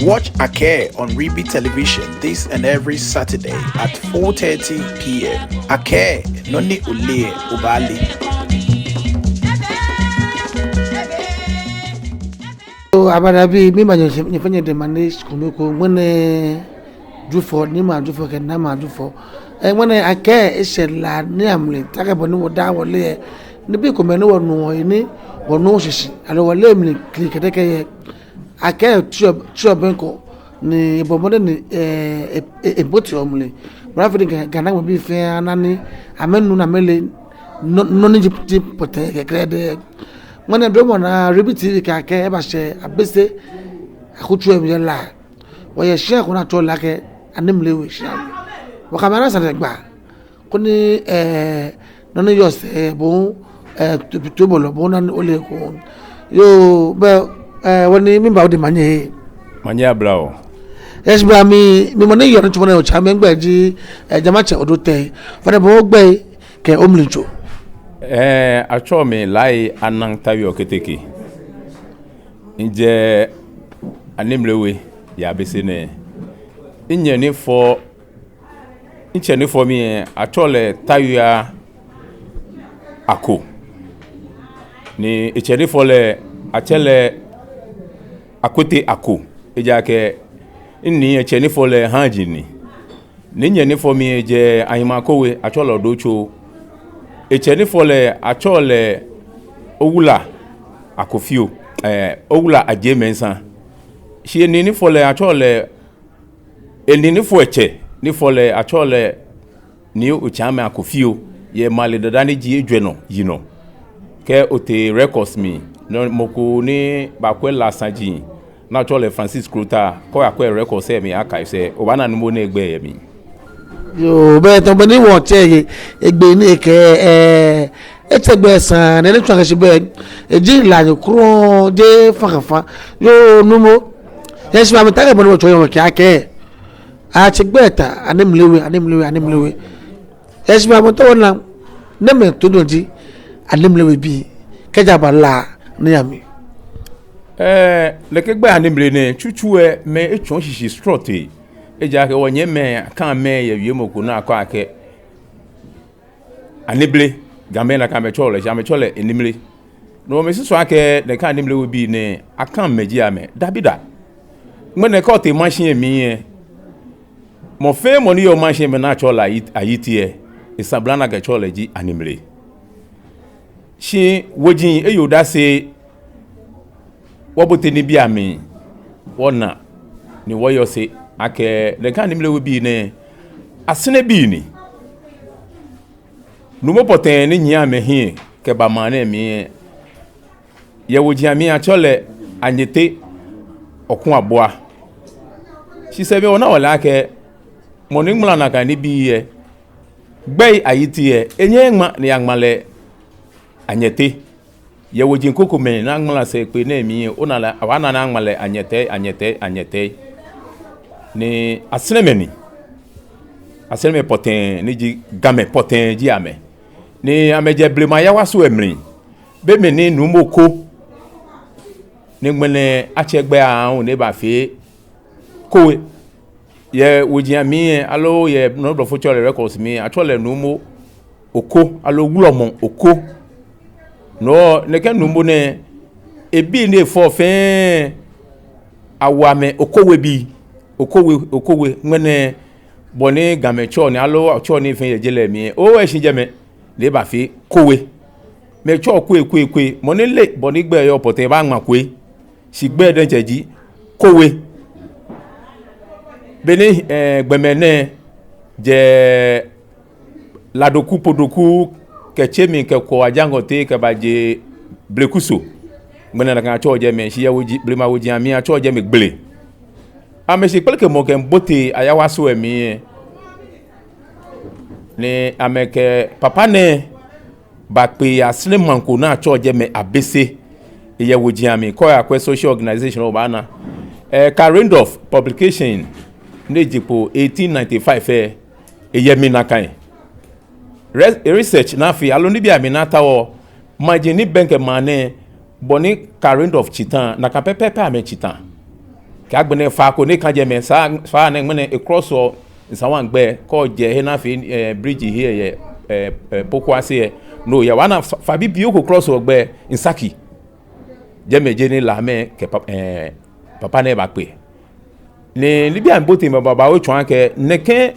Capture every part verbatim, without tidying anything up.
Watch Akɛɛ on Ribi Television this and every Saturday at four thirty p m. Akɛɛ, nɔ ni oleee lɛ, obaale. Oo, Abadabi, miiŋa nyɛ fɛɛ nyɛ dɛŋ mani shi kome ko, ŋmɛnɛ Jufɔ, niimɛi a-Jufɔ kɛ naamɛi a-Jufɔ. Ɛɛ, ŋmɛnɛ Akɛɛ eshɛ La nii amli, taakɛ bɔ ni wɔdaa wɔle lɛ, nibii komɛi ni wɔnuɔ yɛ, ni wɔnuɔ shishi, aloo wɔleee mli klikɛdɛkɛ yɛ. Akɛɛ tsuɔ, tsuɔ bɛŋkɔ, ni ebɔ mɔdɛŋ ni, ɛɛ, e, e, ebote mli. Bɔ ni afee ni Ga, Ghana maŋbii fɛɛ ana ni amɛnu ni amɛle nɔ, nɔ ni ji, ji pɔtɛɛ kɛ krɛdɛɛ. Ŋmɛnɛ dromɔ nɛɛ Ribi T V kɛ Akɛɛ ebashɛ Abese akutso lɛ mli yɛ La. Wɔyɛ shia ko ni atsɛɔ lɛ akɛ Animle We shia. Wɔkɛ amɛ ana sane gba. Koni, ɛɛ, nɔ ni yɔɔ sɛɛ bo, ɛɛ, tu, tu bɔlɔ bo ni ole ekoŋŋ. Yoo, bɛ, ɛɛ, wɔnii, miiŋa odɛŋ mani. Mani abla o. Yes, bra mi, mi mɔ ni yɔɔ nitsumɔ nɛɛ otsɛ mi, migbɛi ji, ɛɛ, Jamatsɛ Odotei. Fɛɛ bo ogbɛi kɛ omlitsɔ. Ɛɛ, atsɛɔ mi Laryea Anaŋ Tawiɔ Keteke. Mijɛ Animle We yɛ Abese nɛɛ. Minyɛ ni fɔ Mitsɛ ni fɔ mi lɛ, atsɛɔ lɛ Tawiah Ako. Ni etsɛ ni fɔ lɛ, atsɛɔ lɛ Akwete Ako. Ejaakɛ, minii etsɛ ni fɔ lɛ Haaji ni. Ni minyɛ ni fɔ mi lɛ jɛ Ahimakowe, atsɛɔ lɛ Odotso. Etsɛ ni fɔ lɛ, atsɛɔ lɛ Owula Akofio, ɛɛ, Owula Adjei Mensah. Shi enii ni fɔ lɛ, atsɛɔ lɛ Enii ni fɔ etsɛ ni fɔ lɛ, atsɛɔ lɛ Nii Otsaame Akofio, yɛ Maale Dada ni ji ejwɛ nɔ yinɔ. Kɛ otee records mli, nɔ mɔ ko ni baakwɛ La saji ni atsɛɔ lɛ Francis Krota, kɛ oyakwɛ records lɛ mli archives lɛ, obaana Nuumo nɛɛ gbɛi yɛ mli. Yoo, bɛ tamɔ bɔ ni wɔtsɛ lɛ, egbɛi ni ekɛɛ, ɛɛ, etsɛ gbɛi saŋŋ, ni etsɔ akɛ shi bɛ, eji La nyo krɔŋŋ, jeee faŋŋ faŋŋ. Yoo, Nuumo. Yes, mami, taakɛ bɔ ni wɔtsɔɔ yɛ wɔkɛɛ akɛ, atsɛ gbɛi ta, Animle We, Animle We, Animle We. Yes, mami, tamɔ nɛkɛ, nɛɛmɛi too nɔ ji Animle We bii, kɛji aba La nii amli. Ɛɛ, nɛkɛ gbɛi Animle nɛɛ, tsutsu lɛ, mɛi etsɔɔ shishi srɔtoi. Ejaakɛ wɔnyɛmimɛi, Akanmɛi yɛ wiemɔ ko ni akɛɔ akɛ Anible, Gamɛi nakai amɛtsɛɔ lɛ, shi amɛtsɛɔ lɛ Enimle. No misusuɔ akɛ nɛkɛ Animle We bii nɛɛ, Akanmɛi ji amɛ. Dabida. Ŋmɛnɛ kɛ otee maŋ shii lɛ mli lɛ, mɔ fɛɛ mɔ ni yɔɔ maŋ shii lɛ mli ni atsɛɔ lɛ Ayi-, Ayite lɛ, esabla ni akɛtsɛɔ lɛ ji Animle. Shi woji eyeɔ odase, wɔbote nibii amli, wɔna, ni wɔyɔse akɛ nɛkɛ Animle We bii nɛɛ, Asɛrɛ bii ni. Nuumo pɔtɛɛ ni nyiɛ amɛhiɛ kɛba maŋ nɛɛ mli lɛ, yɛ woji amli atsɛɔ lɛ Anyete Ɔkɔŋ Abua. Shi sɛɛ be wɔna wɔle akɛ mɔ ni ŋmala nakai nibii lɛ, gbɛi Ayite lɛ, enyɛɛɛ eŋma ni eyaŋma lɛ Anyete. Yɛ woji krokomɛi ni aŋmala sɛɛkpee nɛɛ mli lɛ, ona lɛ, abaana ni aŋma lɛ Anyɛtɛi, Anyɛtɛi, Anyɛtɛi. Ni Asɛrɛmɛi ni. Asɛrɛmɛi pɔtɛɛ ni ji Gamɛi pɔtɛɛ ji amɛ. Ni amɛjɛ blema yawaso lɛ mli. Be mli ni Nuumo Ko, ni ŋmɛnɛ atsɛ gbɛi lɛ aahu ni ebafee Kowe. Yɛ woji amli lɛ, aloo yɛ nɔ ni blɔfo tsɛɔ lɛ records mli lɛ, atsɛɔ lɛ Nuumo Oko, aloo Wulɔmɔ Oko. No, nɛkɛ Nuumo nɛɛ, ebii ni efɔ fɛɛ, awo amɛ Okowe bii. Okowe, Okowe, ŋmɛnɛ, bɔ ni Gamɛi tsɛɔ nii, aloo atsɛɔ nii fɛɛ yɛ je lɛ mli lɛ, O lɛ shi jɛmɛ, ni ebafee Kowe. Mɛi tsɛɔ Kowe, Kowe, Kowe. Mɔ ni le bɔ ni gbɛi yɔɔ pɔtɛɛ baaŋma Kowe. Shi gbɛi diɛŋtsɛ ji Kowe. Be ni, ɛɛ, gbɔmɛi nɛɛ jɛ Ladoku, Podoku, kɛ Tsɛmɛi, kɛ Kɔɔ, Ajaŋɔte, kɛbaje Blekuso. Ŋmɛnɛ nakai atsɛɔ jɛmɛ, shi yɛ woji, blema woji amli atsɛɔ jɛmɛ Gbele. Amɛshi kpeleke mɔ kɛbote ayawaso lɛ mli lɛ. Ni amɛkɛ papa nɛɛ bakpe yɛ Asɛrɛ maŋ ko ni atsɛɔ jɛmɛ Abese. Eyɛ woji amli, kɛ oyakwɛ social organization obaana. Ɛɛ, Karendorf publication ni eje kpo eighteen ninety-five lɛ, eyɛ mli nakai. Re-, research ni afee, aloo nibii amli ni ataoɔ, maji ni bɛŋkɛ maŋ nɛɛ, bɔ ni Karendorf tsi ta, nakai pɛpɛɛpɛ amɛtsi ta. Kɛ agbɛnɛ faa ko ni kã jɛmɛ, sa, faa nɛɛ ŋmɛnɛ e-cross-ɔ Nsawam gbɛ, kɛ ojɛ he ni afee, eh, bridge he yɛ, eh, eh, Pokuase lɛ. No, yɛ wa na fa, faa bibioo ko cross-ɔ gbɛ, Nsaki. Jɛmɛ ji he ni Lamɛi kɛ pa, eh, papa nɛɛ bakpe. Ni nibii amli bote mli babaoo etsɔɔ akɛ nɛkɛ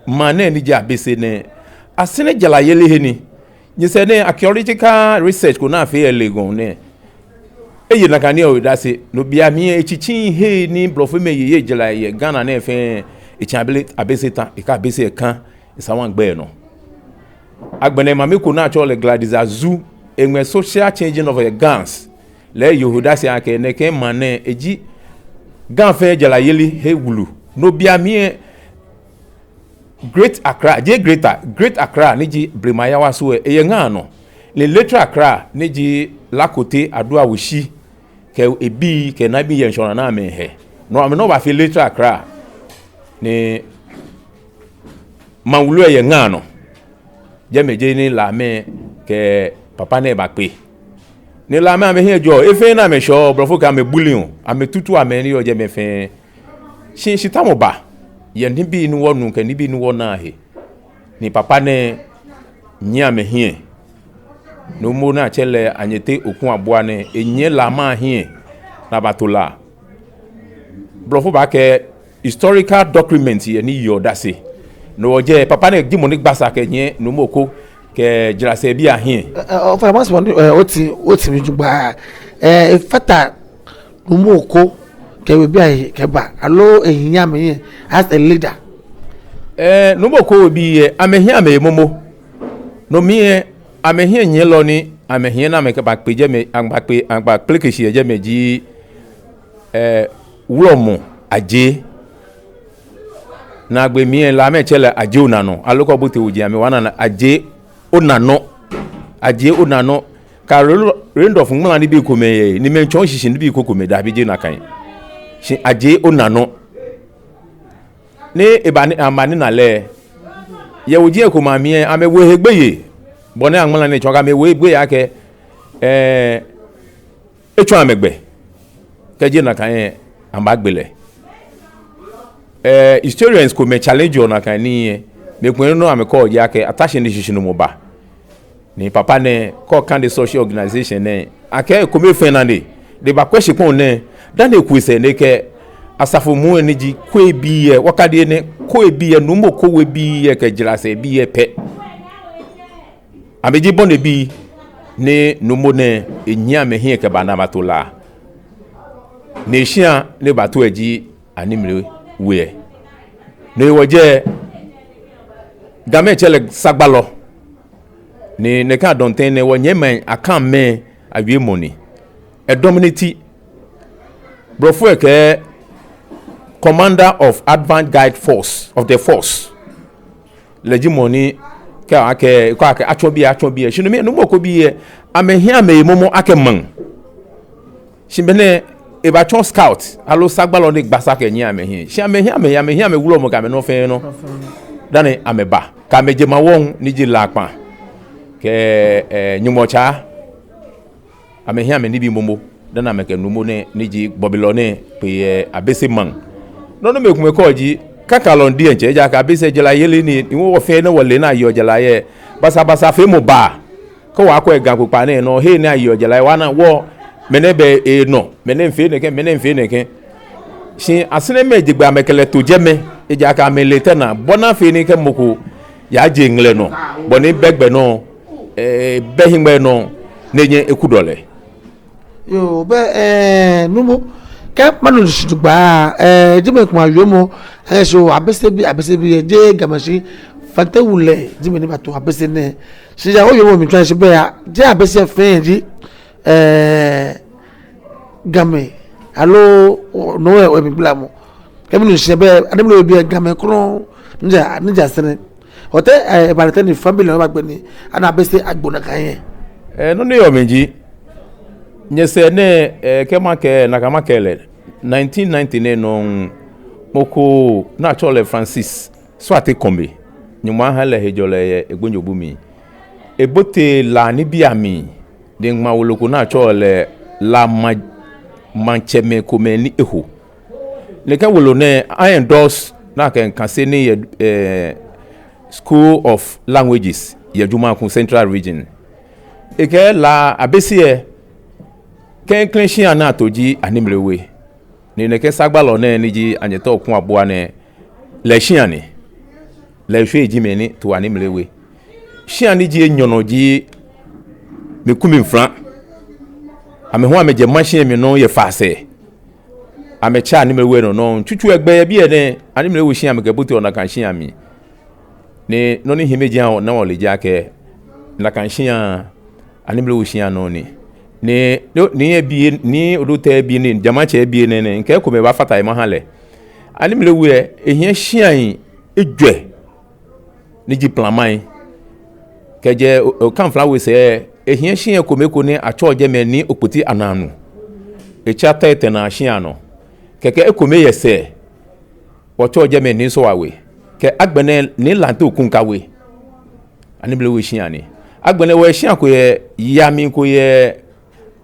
maŋ nɛɛ ni ji Abese nɛɛ, Asere jarayeli he ni. Nyɛsɛɛ nɛɛ archaeological research ko ni afee yɛ Legon nɛɛ, eye nakai nii lɛ odase. No bei amli lɛ etsitsi he ni blɔfomɛi yeyeɔ jara yɛ Ghana nɛɛ fɛɛ, etsĩ Abele, Abese tã, ekɛ Abese kã Nsawam gbɛ nɔ. Agbɛnɛ mami ko ni atsɛɔ lɛ Gladys Azu, eŋmɛ Social Change of the Gans, lɛ eyeɔ odase akɛ nɛkɛ maŋ nɛɛ eji Ga fɛɛ jarayeli he wulu. No bei amli lɛ Great Accra, jeee Greater, Great Accra ni ji blema yawaso lɛ, eyɛ ŋa nɔ. Ni Little Accra ni ji Lakote, Adoawushi kɛ ebii kɛ nibii yɛ ŋshɔnaa ni amɛhɛ. No amɛnɔ bafee Little Accra. Ni maŋ wulu lɛ yɛ ŋa nɔ. Jɛmɛ ji he ni Lamɛi kɛ papa nɛɛ bakpe. Ni Lamɛi amɛhiɛ jɔ, he fɛɛ ni amɛshɛɔ, blɔfo kɛɛ amɛ-bullying-ɔ, amɛtutuɔ amɛ ni yɔɔ jɛmɛ fɛɛ. Shi shitamɔ ba yɛ nibii ni wɔnu kɛ nibii ni wɔna he. Ni papa nɛɛ nyiɛ amɛhiɛ. Nuumo ni atsɛɔ lɛ Anyete Okun Abua nɛɛ, enyiɛ Lamɛi ahiɛ ni abato La. Blɔfo baakɛɛ historical document lɛ ni yeɔ odase. No hewɔ jɛ papa nɛɛ ji mɔ ni gba sa kɛnyiɛ Nuumo Oko kɛ jarasɛɛbii ahiɛ. Ɛ, ɛ, ofainɛ, masumɔ ni, ɛ, oti, oti mli jogbaŋŋ. Ɛ, efata Nuumo Oko kɛ ewebii ahe kɛba, aloo ehiɛ amɛhiɛ as a leader? Ɛ, Nuumo Oko webii lɛ, amɛhiɛ amɛhe momo. No mli lɛ, amɛhiɛnyiɛlɔ ni amɛhiɛ ni amɛkɛbakpe jɛmɛ, amɛbakpe, amɛbakpeleke shi yɛ jɛmɛ ji, ɛ, Wulɔmɔ Adjei. Naagbee mli lɛ, Lamɛi tsɛɔ lɛ Adjei Onanɔ. Aloo kɛ obote wuji amli waa ni ana Adjei Onanɔ. Adjei Onanɔ. Kɛ Randolph ŋmala nibii komɛi yɛ, ni mɛi tsɔɔ shishi nibii ko komɛi, dabi, jeee nakai. Shi Adjei Onanɔ. Ni eba ni, amɛba ni ana lɛ yɛ wuji lɛ komɛi amli lɛ, amɛwo ehe gbeyei. Bɔ ni aŋmala nɛɛ tsɔɔ akɛ amɛwo ehe gbeyei akɛ, ɛ, etsɔ amɛ gbɛ. Kɛji nakai lɛ, amɛbaagbe lɛ. Ɛ, historians komɛi challenge-ɔ nakai nii lɛ. Mɛi komɛi nɔ ni amɛkɛɔ ji akɛ, ata shi ni shishinumɔ ba. Ni papa nɛɛ, kɛ okane social organization nɛɛ, akɛ ekome fɛɛ nane, ni ebakwɛ shikpɔŋ nɛɛ, dani eku esɛɛ ni ekɛɛ asafo muu lɛ ni ji Kowebii lɛ, wɔkadi enɛ, Kowebii lɛ, Nuumo Oko webii lɛ kɛ jarasɛɛbii lɛ pɛ. Amɛji Bɔnebii, ni Nuumo nɛɛ enyiɛ amɛhiɛ kɛba ni abato La. Ni eshia ni ebato lɛ ji Animle We lɛ. No hewɔ jɛ Gamɛi tsɛɔ lɛ Sagbalɔ. Ni nɛkɛ adɔntɛŋ nɛɛ wɔnyɛmimɛi Akanmɛi awiemɔ ni. Edɔmɔ ni ti. Blɔfo lɛ kɛɛ commander of advance guard force, of the force. Lɛ ji mɔ ni kɛɔ akɛ, kɛɔ akɛ atsɔ biɛ, atsɔ biɛ. Shi no mli lɛ, Nuumo Oko bii lɛ, amɛhiɛ amɛhe momo akɛ maŋ. Shi be ni ebatsɔ scout, aloo Sagbalɔ ni gba sa kɛnyiɛ amɛhiɛ. Shi amɛhiɛ amɛhe, amɛhiɛ amɛwulɔmɔ kɛ amɛnɔ fɛɛ nɔ. Dani amɛba, kɛ amɛjemawɔŋ ni ji La kpã kɛ, ɛ, Nyɔŋmɔtsaa. Amɛhiɛ amɛnibii momo, dani amɛkɛ Nuumo nɛɛ, ni ji Gbɔbilɔ nɛɛ, kpe yɛ Abese maŋ. Nɔ ni mɛi komɛi kɛɔ ji, kakalɔŋ diɛŋtsɛ, ejaakɛ Abese jarayeli ni, ni wɔ fɛɛ ni wɔle ni ayeɔ jara yɛ, basabasa feemɔ baa. Kɛ wɔyakwɛ Ga kpokpaa nɛɛ nɔ, he ni ayeɔ jara yɛ, wɔna wɔ, mɛnɛ bɛ enɔ, mɛnɛ miifee nɛkɛ, mɛnɛ miifee nɛkɛ. Shi Aseremɛi je gbɛ amɛkɛ lɛ to jɛmɛ, ejaakɛ amɛle tɛ naa, bɔ ni afee ni kɛ mɔ ko yaje ŋlɛ nɔ, bɔ ni bɛ gbɛ nɔ, ɛ, bɛ hiŋmɛi nɔ, ni enyɛ ekudɔ lɛ. Yoo, bɛ, ɛ, Nuumo, kɛ manu shishi jogbaŋŋ, ɛ, jɛmɛ kuma yomɔ, ɛ, so Abesebii, Abesebii, ɛ, jeee Gamɛi shi, Fante Wu lɛ ji mɔ ni bato Abese nɛɛ. Shi ja oyomɔ mli tsɔɔ shi bɛ ya, jeee Abese fɛɛ ji, ɛ, Gamɛi, aloo, o, no hewɔ miigbalamɔ. Kɛ minu shishi bɛ, Animle We bii lɛ Gamɛi krɔŋŋ, ni ja, ni ja sɛnɛ. Otee, ɛ, ebaale tɛŋŋ ni family lɛ bagbɛ ni ana Abese agbo nakai lɛ? Ɛ, nɔ ni yɔɔ mli ji, nyɛsɛɛ nɛɛ, ɛ, kɛ makɛɛ, nakai makɛɛ lɛ, nineteen ninety nɛɛ nɔŋŋ, mɔ ko ni atsɛɔ lɛ Francis Suate Kɔmbe, Nyɔŋmɔ aha lɛ hejɔlɛ yɛ egbonyo bu mli. Ebote La nibii amli, ni eŋma wolo ko ni atsɛɔ lɛ La maŋ, maŋtsɛmɛi komɛi ni eho. Nɛkɛ wolo nɛɛ a-endorse ni akɛ Nkansee ni yɛ, eh, School of Languages yɛ Jumaku Central Region. Ekɛɛ La Abese lɛ, klɛŋklɛŋ shia ni ato ji Animle We. Ni nɛkɛ sagbalɔ nɛɛ ni ji Anyɛtɛ Oku Abua nɛɛ, lɛ eshia ni. Lɛ eshwɛ eji mɛi ni to Animle We. Shia ni ji enyɔ nɔ ji Miku Minfra. Amɛ hu amɛjɛ maŋ shia mli nɔ yɛ Faasɛɛ. Amɛtsa Animle We nɔ nɔŋŋ. Tsutsu egbɛ yɛ biɛ nɛɛ, Animle We shia amɛkɛboteɔ nakai shia mli. Ni nɔ ni hiɛ mɛi ji awo, ni wɔle ji akɛ, nakai shia, Animle We shia nɔ ni. Ni, ni, ni ebi, ni Odote ebi ni, Jamatsɛ ebi nɛɛ nɛɛ, mikɛ ekomɛi baafata he mahã lɛ. Animle We lɛ, ehiɛ shiai ejwɛ ni ji Planmai. Kɛjɛ O-, Okanfla We sɛɛ, ehiɛ shia ekomɛi ko ni atsɛɔ jɛmɛ Nii Okpoti Anaanu. Etsɛ Tɛtɛ naa shia nɔ. Kɛkɛ ekomɛi yɛ sɛɛ, wɔtsɛɔ jɛmɛ Nii Sowah We, kɛ agbɛnɛ Nii Lante Okunka We. Animle We shia ni. Agbɛnɛ wɔyɛ shia ko yɛ, yɛ mli ko yɛ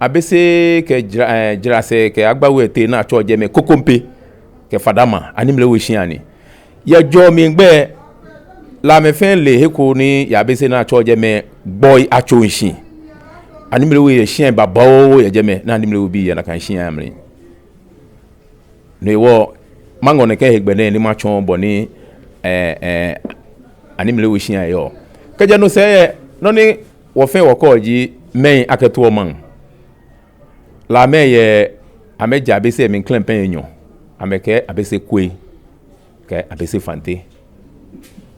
Abese kɛ Jra-, eh, Jarasɛɛ kɛ Agbawe teŋ ni atsɛɔ jɛmɛ Kokompe kɛ Fadama, Animle We shia ni. Yɛ jɔɔ mli gbɛ, La mɛi fɛɛ le he ko ni yɛ Abese ni atsɛɔ jɛmɛ Gbɔi Atsoŋshi. Animle We yɛ shiai babaoo yɛ jɛmɛ, ni Animle We bii yɛ nakai shia mli. No hewɔ, maŋɔ nɛkɛ hegbɛ nɛɛ ni matsɔɔ bɔ ni, eh, eh, Animle We shia yɔɔ. Kɛjɛ no sɛɛ lɛ, nɔ ni wɔ fɛɛ wɔkɛɔ ji mɛi akɛtoɔ maŋ. Lamɛi yɛ, amɛjɛ Abese mli klɛŋklɛŋ enyɔ. Amɛkɛɛ Abese Kwei kɛ Abese Fante.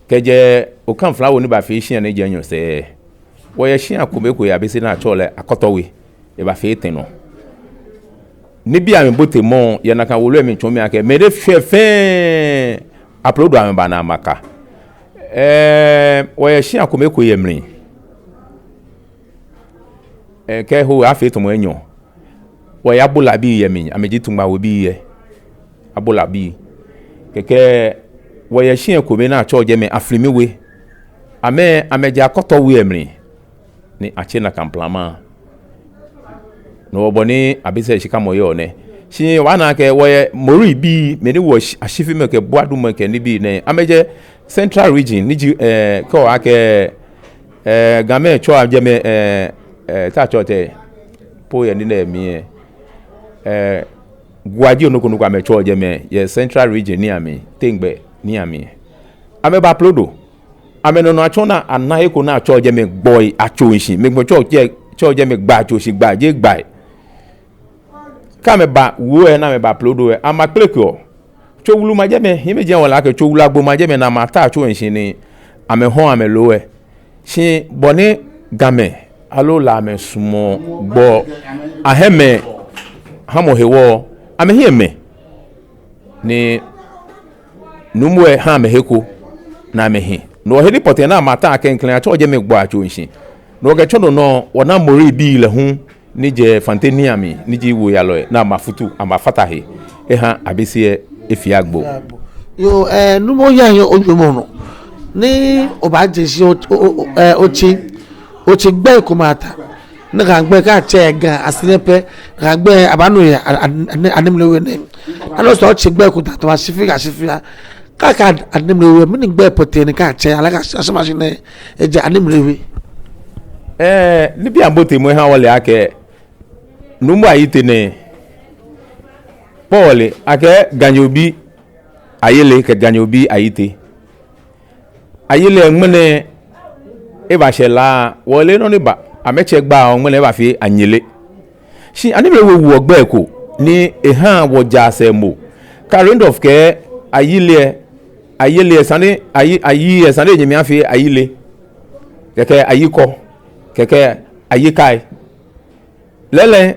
Kɛjɛ Okanfla We ni bafee shia ni ji enyɔ sɛɛ, wɔyɛ shia kome ko yɛ Abese ni atsɛɔ lɛ Akɔtɔ We. Ebafee etɛ nɔ. Nibii amɛbotemɔ yɛ nakai wolo lɛ mli tsɔɔ mi akɛ mɛi ni shwɛ fɛɛ, Aplodo amɛba ni amɛka. Ɛɛ, wɔyɛ shia kome ko yɛ mli. Ɛɛ, kɛ ho afee tamɔ enyɔ. Wɔyɛ Abolabii yɛ mli, amɛji Tungbawebii lɛ. Abolabii. Kɛkɛ wɔyɛ shia kome ni atsɛɔ jɛmɛ Aflimi We. Amɛ, amɛjɛ Akɔtɔ We lɛ mli. Ni atsɛ nakai Planmai. No hewɔ bɔ ni Abese shikamɔ yɔɔ nɛ. Shi wɔna akɛ wɔyɛ Moribii, mɛi ni wɔ shi-, ashifimɛi kɛ buadumɛi kɛ nibii nɛɛ. Amɛjɛ Central Region, ni ji, eh, kɛ wɔkɛɛ, eh, Gamɛi tsɛɔ jɛmɛ, eh, eh, te atsɛɔ tɛŋŋ, po yɛ nii nɛɛ mli lɛ. Eh, Guaji onoko noko amɛtsɛɔ jɛmɛ, yɛ Central Region ni amɛ, Tɛŋgbɛ ni amɛ. Amɛba Aplodo. Amɛnɔ nɔ atsɔ ni ana he ko ni atsɛɔ jɛmɛ Gbɔi Atsoŋshi. Mɛi gbɔ tsɛɔ jɛ, tsɛɔ jɛmɛ Gbɔi Atsoŋshi, Gbɔi jeee Gbɔi. Kɛ amɛba wɔ lɛ ni amɛba Aplodo lɛ, amɛkpelekeɔ. Tso wulu ma jɛmɛ, hiɛ mɛi ji awo lɛ akɛ tso wulu agbo ma jɛmɛ ni amɛta Atsoŋshi ni amɛhɔɔ amɛloo lɛ. Shi bɔ ni Gamɛi, aloo Lamɛi sumɔɔ Gbɔi ahiɛmɛi hamɔ hewɔ, amɛhiɛ mɛ. Ni Nuumo lɛ ha amɛ he ko ni amɛhi. No hewɔ he ni pɔtɛɛ ni amɛta klɛŋklɛŋ atsɛɔ jɛmɛ Gbɔi Atsoŋshi. No hewɔ kɛtsɔ no nɔ wɔna Moribii lɛ hu ni jɛ Fante nii amli, ni ji woyalɔi, ni amɛfutu, amɛfata he. Eha Abese lɛ efee agbo. Yoo, eh, Nuumo, oya yɛ ojwɛŋmɔ nɔ. Ni obaaje shishi o, o, o, eh, otsi, otsi gbɛi komɛi ata. Ni kɛ gbɛi kɛ atsɛ Ga asɛɛ pɛ, kɛ gbɛi abaanu yɛ a, a, a, Animle We nɛɛ. Aloo sɔ otsi gbɛi ko ta tamɔ Ashifi kɛ Ashifi a. Kɛ akɛɛ Animle We, mɛni gbɛi pɔtɛɛ ni kɛ atsɛ, aloo kɛ ashi, ashi mashi nɛɛ, ejɛ Animle We. Eh, nibii amɛbotemɔ eha wɔle akɛ, Nuumo Ayite nɛɛ, kpɔ wɔle akɛ Ganyo bi Ayele kɛ Ganyo bi Ayite. Ayele ŋmɛnɛ ebashɛ La, wɔle nɔ ni ba, amɛtsɛ gbɛi ŋmɛnɛ ebafee Anyele. Shi Animle We woɔ gbɛi ko ni eha wɔjaa sɛɛ moŋ. Kɛ Randolph kɛɛ Ayele, Ayele sane, Ayi, Ayi sane enyɛmi afee Ayile. Kɛkɛ Ayikɔ, kɛkɛ Ayikai. Lɛɛlɛŋ,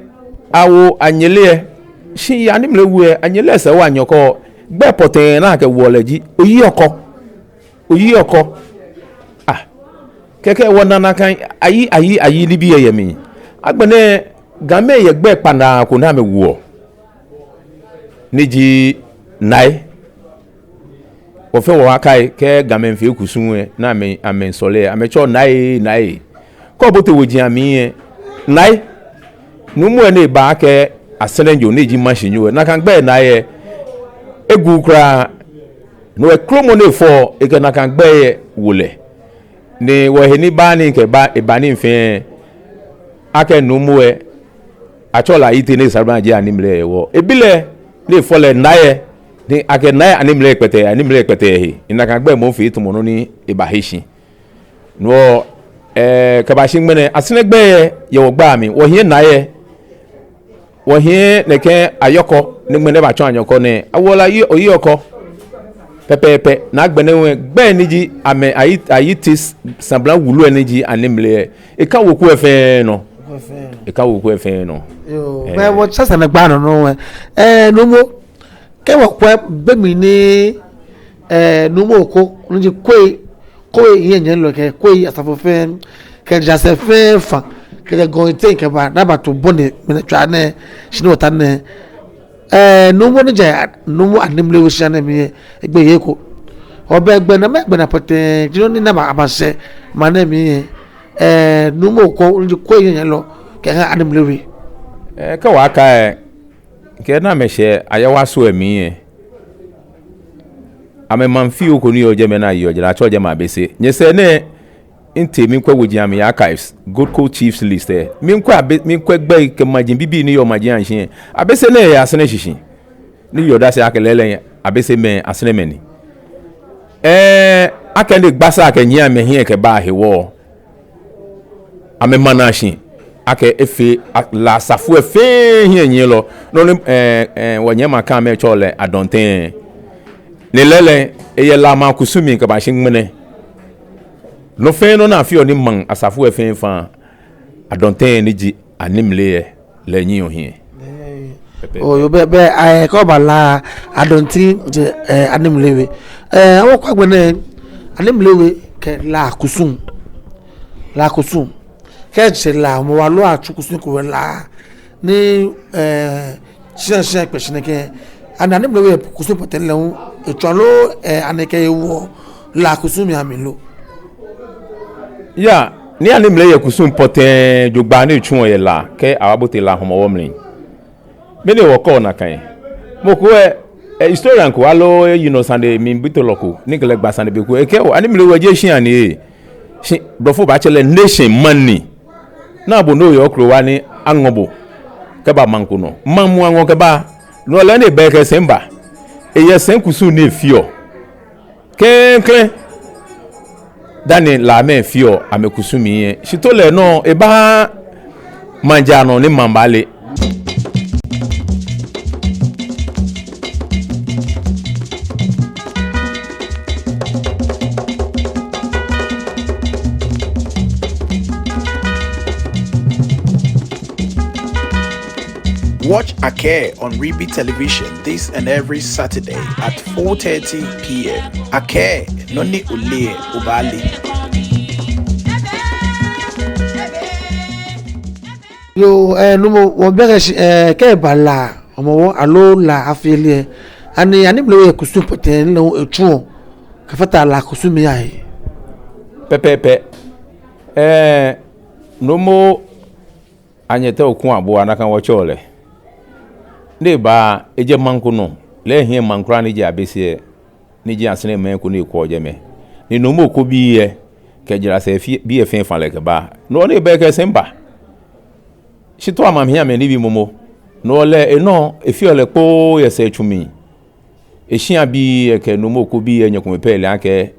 awo Anyele lɛ, shi yɛ Animle We lɛ, Anyele lɛ sɛɛ wa nyɔkɔ, gbɛi pɔtɛɛ ni akɛwoɔ lɛ ji Oyiɔkɔ. Oyiɔkɔ. Ah, kɛkɛ wɔna nakai Ayi, Ayi, Ayi nibii lɛ yɛ mli. Agbɛnɛ Gamɛi yɛ gbɛi kpanaa ko ni amɛwoɔ. Ni ji Nai. Wɔ fɛɛ wɔkai akɛ Gamɛi fee kusum lɛ, ni amɛ, amɛsɔle, amɛtsɛɔ Nai, Nai. Kɛ obote woji amli lɛ, Nai. Nuumo lɛ ni ba akɛ Asɛrɛnjo ni ji maŋshinyo lɛ. Nakai gbɛi Nai lɛ, Eguuu kwraa. No hewɔ kromɔ ni efɔ, ekɛ nakai gbɛi lɛ wo lɛ. Ni wɔhe ni ba ni kɛba, eba nii fɛɛ, akɛ nuumo lɛ, atsɛɔ lɛ Ayitey ni Saraban ji Animle lɛ hewɔ. Ebi lɛ ni efɔ lɛ Nai lɛ, ni akɛ Nai Animle kpɛtɛ, Animle kpɛtɛ he. Ni nakai gbɛi moŋ fee tamɔ nɔ ni ebahe shi. No hewɔ, eh, kɛbashi ŋmɛnɛ, Asɛrɛ gbɛi lɛ yɛ wɔgbɛi amli, wɔhiɛ Nai lɛ, wɔhiɛ nɛkɛ Ayɔkɔ, ni ŋmɛnɛ abatsɔ Anyɔkɔ nɛɛ, awoɔ lɛ Ayi-, Oyiɔkɔ. Pɛpɛɛpɛ, ni agbɛnɛ hu lɛ, gbɛi ni ji amɛ Ayi-, Ayitey s-, sabla wulu lɛ ni ji Animle lɛ, eka weku lɛ fɛɛ nɔ. Eka weku lɛ fɛɛ nɔ. Yoo, eh, bɛ wɔtsa sane gbɛi nɔ nɔ lɛ. Eh, nuumo, kɛ wɔkwɛ be mli ni, eh, Nuumo Oko, ni ji Kwei, Kwei hiɛnyiɛlɔ kɛ Kwei asafo fɛɛ, kɛ jaasɛ fɛɛ fã, kɛjɛ Gɔŋ teŋ kɛba, ni abato bɔ ni ŋmɛnɛ tswaa nɛɛ, shi ni wɔta nɛɛ. Eh, nuumo ni jɛ Nuumo Animle We shia nɛɛ mli lɛ, egbɛi yɛ he ko. Ɔbɛ gbɛnaa, mɛɛ gbɛnaa pɔtɛɛ ji nɔ ni na ma-, amɛshɛ maŋ nɛɛ mli lɛ. Eh, Nuumo Oko, ni ji Kwei hiɛnyiɛlɔ, kɛha Animle We. Eh, kɛ wɔkɛɛ, kɛ na amɛshɛ Ayawaso lɛ mli lɛ, amɛ maŋ fioo ko ni yɔɔ jɛmɛ ni ayeɔ jɛi lɛ, atsɛɔ jɛmɛ Abese. Nyɛsɛɛ nɛɛ, mitee mikwɛ woji amli archives, Gold Coast Chiefs list lɛ. Mikwɛ Abe-, mikwɛ gbɛi kɛ maji bibii ni yɔɔ maji ashishi lɛ. Abese nɛɛ yɛ Asɛrɛ shishi. Ni yeɔ odase akɛ lɛɛlɛŋ Abesemɛi, Asɛrɛmɛi ni. Eh, akɛni Gbasa kɛnyiɛ amɛhiɛ kɛba hewɔ, amɛma naa shi akɛ efee a-, La asafo lɛ fɛɛ hiɛnyiɛlɔ. Nɔ ni, eh, eh, wɔnyɛmimɛi Akanmɛi tsɛɔ lɛ Adɔntɛŋ. Ni lɛɛlɛŋ, eyɛ La maŋ kusum mli kɛbashi ŋmɛnɛ. Nɔ fɛɛ nɔ ni afeɔ ni maŋ asafo lɛ fɛɛ fã, Adɔntɛŋ ni ji Animle lɛ, lɛ enyiɛɔ hiɛ. Pɛpɛɛpɛ. Oo, yoo, bɛ, bɛ, eh, kɛ oba La Adɔntɛŋ jɛ, eh, Animle We. Eh, wɔkwɛ agbɛnɛ, Animle We kɛ La kusum. La kusum. Kɛ etsɛ La, mɔ wa loo atsu kusum ko yɛ La. Ni, eh, shia shia kpɛ shi nɛkɛ. Ani Animle We kusum pɔtɛɛ lɛ hu etsɔ loo, eh, ani ekɛ ewo La kusum mli amɛ lo? Yaa, ni Animle yɛ kusum pɔtɛɛ jogbaŋŋ ni etsuɔ yɛ La, kɛ ababote La Hɔmɔwɔ mli. Mɛni wɔkɛɔ nakai? Mɔ ko lɛ, eh, historian ko aloo eyinɔ sane mli bitolɔ ko, ni kɛ lɛ gba sane be ko, ekɛɛ oo, Animle We jeee shia ni ee. Shi, blɔfo baatsɛ lɛ nation, maŋ ni. Ni bo ni oyɛ okrowa ni aŋɔ bo kɛba maŋ ko nɔ. Maŋ muu aŋɔ kɛba. No lɛ ni ebɛ kɛ sɛi ba. Eyɛ sɛi kusum ni efeɔ klɛŋklɛŋ dani Lamɛi feɔ amɛkusum lɛ. Shi too lɛ nɔ, ebaha maŋ ja nɔ ni maŋ baale. Watch Akɛɛ on Ribi Television this and every Saturday at four thirty p m. Akɛɛ, nɔ ni oleee lɛ, obaale. Yoo, eh, nuumo, wɔbi akɛ shi, eh, kɛ eba La Hɔmɔwɔ aloo La afi lɛ, ani Animle We kusum pɔtɛɛ ni lɛ hu etsuɔ kɛfata La kusum mli ahe? Pɛpɛɛpɛ. Eh, nuumo Anyɛtɛ Oku Abua, nakai wɔtsɛɔ lɛ. Ni eba, ejɛ maŋ ko nɔ, lɛ ehiɛ maŋ kwraa ni ji Abese, ni ji Asɛrɛmɛi ko ni ekwɛɔ jɛmɛ. Ni Nuumo Oko bii lɛ, kɛ jaasɛ fɛɛ, bii lɛ fɛɛ fã lɛ kɛba. No ni ebɛ kɛ sɛi ba. Shi too amɛhiɛ amɛnibii momo. No lɛ enɔ, efeɔ lɛ kpoo yɛ sɛi tsu mli. Eshia bii lɛ kɛ Nuumo Oko bii lɛ nyɛ kome pɛ lɛ akɛ,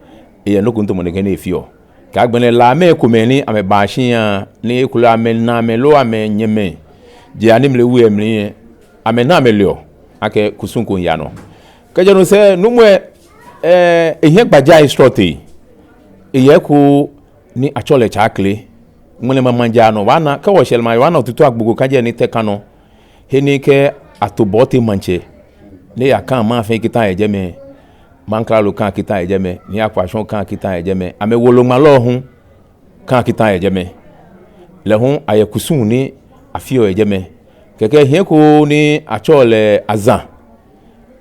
eyɛ nɔ ko tamɔ nɛkɛ ni efeɔ. Kɛ agbɛnɛ Lamɛi komɛi ni amɛba shia, ni ekolɛ amɛnaamɛi loo amɛnyɛmɛi jɛ Animle We lɛ mli lɛ, amɛna amɛleɔ akɛ kusum ko miiya nɔ. Kɛjɛ no sɛɛ, nuumo lɛ, eh, ehiɛ gbajai srɔtoi. Eyɛ he ko ni atsɛɔ lɛ Tsakle. Ŋmɛnɛ maŋ maŋ ja nɔ, wɔna, kɛ wɔshɛ lɛ maŋ, wɔna otutu agbo ko kɛjɛ ni tɛ ka nɔ. He ni kɛ ato Bɔɔte maŋtsɛ, ni eya Kan maŋ fɛɛ kita yɛ jɛmɛ. Maŋkralo Kan kita yɛ jɛmɛ, Nii Akwashɔŋ Kan kita yɛ jɛmɛ, amɛ woloŋmalɔ hu Kan kita yɛ jɛmɛ. Lɛ hu ayɛ kusum ni afeɔ yɛ jɛmɛ. Kɛkɛ ehiɛ ko ni atsɛɔ lɛ Azan.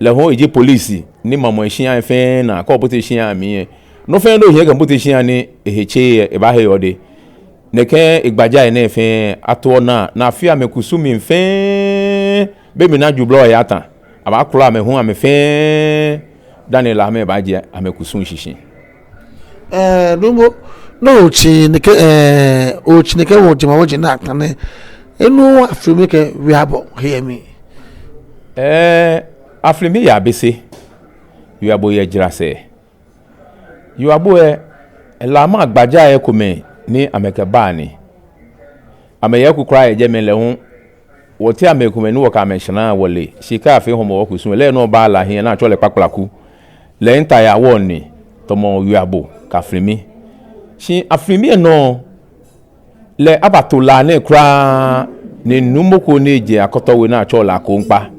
Lɛ hu eji polisi ni mamɔ eshia fɛɛ naa, kɛ obote shia mli lɛ, nɔ fɛɛ nɔ ni ohiɛ kɛbote shia ni ehe tse lɛ, ebaahe yɛ odɛŋ. Nɛkɛ egbajai nɛɛ fɛɛ atoɔ naa, ni afeɔ amɛkusum mli fɛɛ, be mli ni aju blɔ lɛ aya ta. abaakura amɛ hu amɛ fɛɛ dani Lamɛi baaje amɛkusum shishi. Ɛɛ, Nuumo, no otsi nɛkɛ, ɛɛ, otsi nɛkɛ wɔ jemawɔji nɛɛ atã nɛɛ, enu Aflimi kɛ Wiabɔ he yɛ mli? Ɛɛ, Aflimi yɛ Abese, Wiabɔ yɛ Jrasɛɛ. Wiabɔ lɛ, Lamɛi agbajaa lɛ ekomɛi ni amɛkɛbaa ni amɛyɛ eko kwraa yɛ jɛmɛ lɛ hu. Wɔteŋ mɛi komɛi ni wɔkɛ amɛ shara wɔle, shi kɛ afee Hɔmɔwɔ kusum lɛ, lɛ nɔŋŋ baa La hiɛ ni atsɛɔ lɛ Kpakplaku. Lɛ hu ta yɛ awɔŋ ni, tamɔ Wiabɔ kɛ Aflimi. Shi Aflimi lɛ nɔŋŋ, lɛ abato La nɛɛ kwraa ni nuumo ko ni jɛ Akɔtɔwe ni atsɛɔ lɛ Akoŋkpa,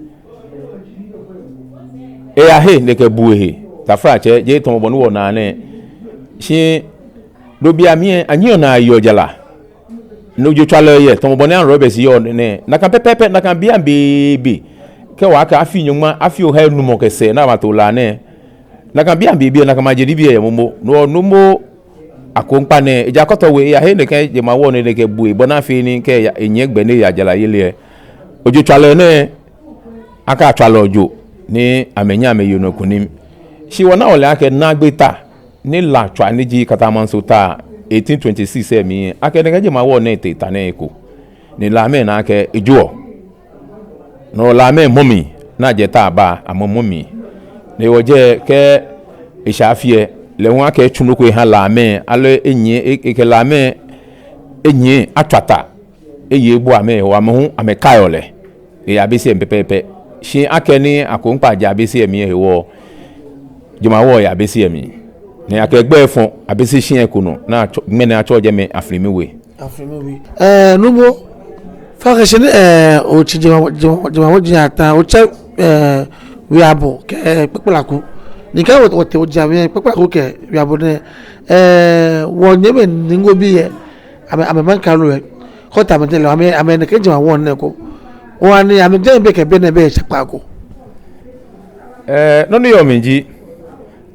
eyahe ni ekɛbu ehe. Taflatsɛ, jeee tamɔ bɔ ni wɔnaa nɛɛ. Shi no bei amli lɛ, anyiɛɔ naa ayeɔ jara. No ojotswalɔi yɛ, tamɔ bɔ ni arɔbɛsi yɔɔ nɛɛ. Nakai pɛpɛɛpɛ, nakai beiaŋ beebe. Kɛ wɔkɛɛ afii nyɔŋma, afii ohai enumɔ kɛ sɛɛ ni abato La nɛɛ. Nakai beiaŋ beebe, nakai maje nibii lɛ yɛ momo. No, nuumo Akoŋkpa nɛɛ, ejaakɛ Akɔtɔwe, eyahe nɛkɛ jemawɔŋ nɛɛ ni ekɛbu ehe, bɔ ni afee ni kɛ eya, enyiɛ gbɛ ni eya jarayeli lɛ, ojotswalɔi nɛɛ, akɛtswa lɛ ojo ni amɛnyɛ amɛye nɔ kunim. Shi wɔna wɔle akɛ naagbee ta ni La tswa ni ji Katamanso ta eighteen twenty-six lɛ mli, akɛ nɛkɛ jemawɔŋ nɛɛ tee ta nɛɛ eko. Ni Lamɛi na akɛ ejoɔ. No Lamɛi mɔ mli ni ajɛ ta aba, amɔ mɔ mli. Ni wɔjɛ kɛ eshɛ afi lɛ, lɛ hu akɛ etsu nɔ ko eha Lamɛi, aloo enyiɛ, e, ekɛ Lamɛi enyiɛ atswa ta, eye ebua amɛ hewɔ, amɛ hu amɛkaiɔ lɛ. Eyɛ Abese mli pɛpɛɛpɛ. Shi akɛni Akoŋkpa jɛ Abese mli hewɔ, jemawɔŋ yɛ Abese mli. Ni akɛ egbɛi fɔ Abese shia ko nɔ, ni atsɔ, ŋmɛnɛ atsɛɔ jɛmɛ Aflimi We. Aflimi We. Ɛɛ, nuumo, fa kɛ shi ni, ɛɛ, otsi jema, jema, jemawɔji atã, otsɛ, ɛɛ, Wiabɔ kɛ, ɛɛ, Kpakplaku. Ni kɛ wɔ, wɔtee wɔji amli lɛ, Kpakplaku kɛ Wiabɔ nɛɛ, ɛɛ, wɔnyɛmimɛi Ningo bii lɛ, amɛ, amɛ maŋkralo lɛ, kɔta amɛteŋ lɛ, amɛ, amɛ nɛkɛ jemawɔŋ nɛɛ eko. Wɔ ani amɛjɛ be kɛ be nɛɛ be shakpa ko. Ɛɛ, nɔ ni yɔɔ mli ji,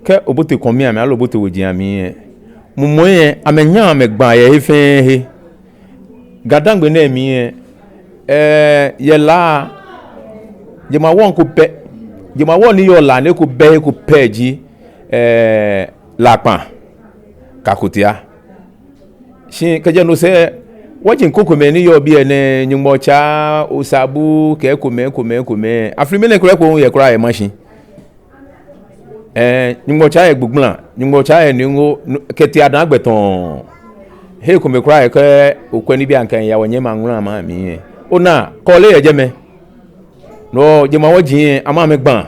kɛ obote kɔŋ mli amli, aloo obote woji amli lɛ, mumɔ lɛ, amɛnyɛɔ amɛgbaa yɛ he fɛɛ he. GaDangme nɛɛ mli lɛ, ɛɛ, yɛ La, jemawɔŋ ko pɛ, jemawɔŋ ni yɔɔ La nɛɛ eko pɛ, eko pɛ ji, ɛɛ, Lakpa kɛ Akotia. Shi kɛjɛ no sɛɛ, wɔji krokomɛi ni yɔɔ biɛ nɛɛ, Nyɔŋmɔtsa, Osabu, kɛ ekomɛi, ekomɛi, ekomɛi. Aflimi nɛɛ kwraa ko hu yɛ kwraa yɛ Mashi. Ɛɛ, Nyɔŋmɔtsa yɛ Gbugbla, Nyɔŋmɔtsa yɛ Ningo, nu-, kɛtee Adan gbɛ tɔɔŋ. He komɛi kwraa yɛ kɛ okwɛ nibii aŋkɛ yaa wɔnyɛmimɛi aŋulamii lɛ. Ona, Kɔle yɛ jɛmɛ. No jemawɔji lɛ, amɛ amɛgbaa.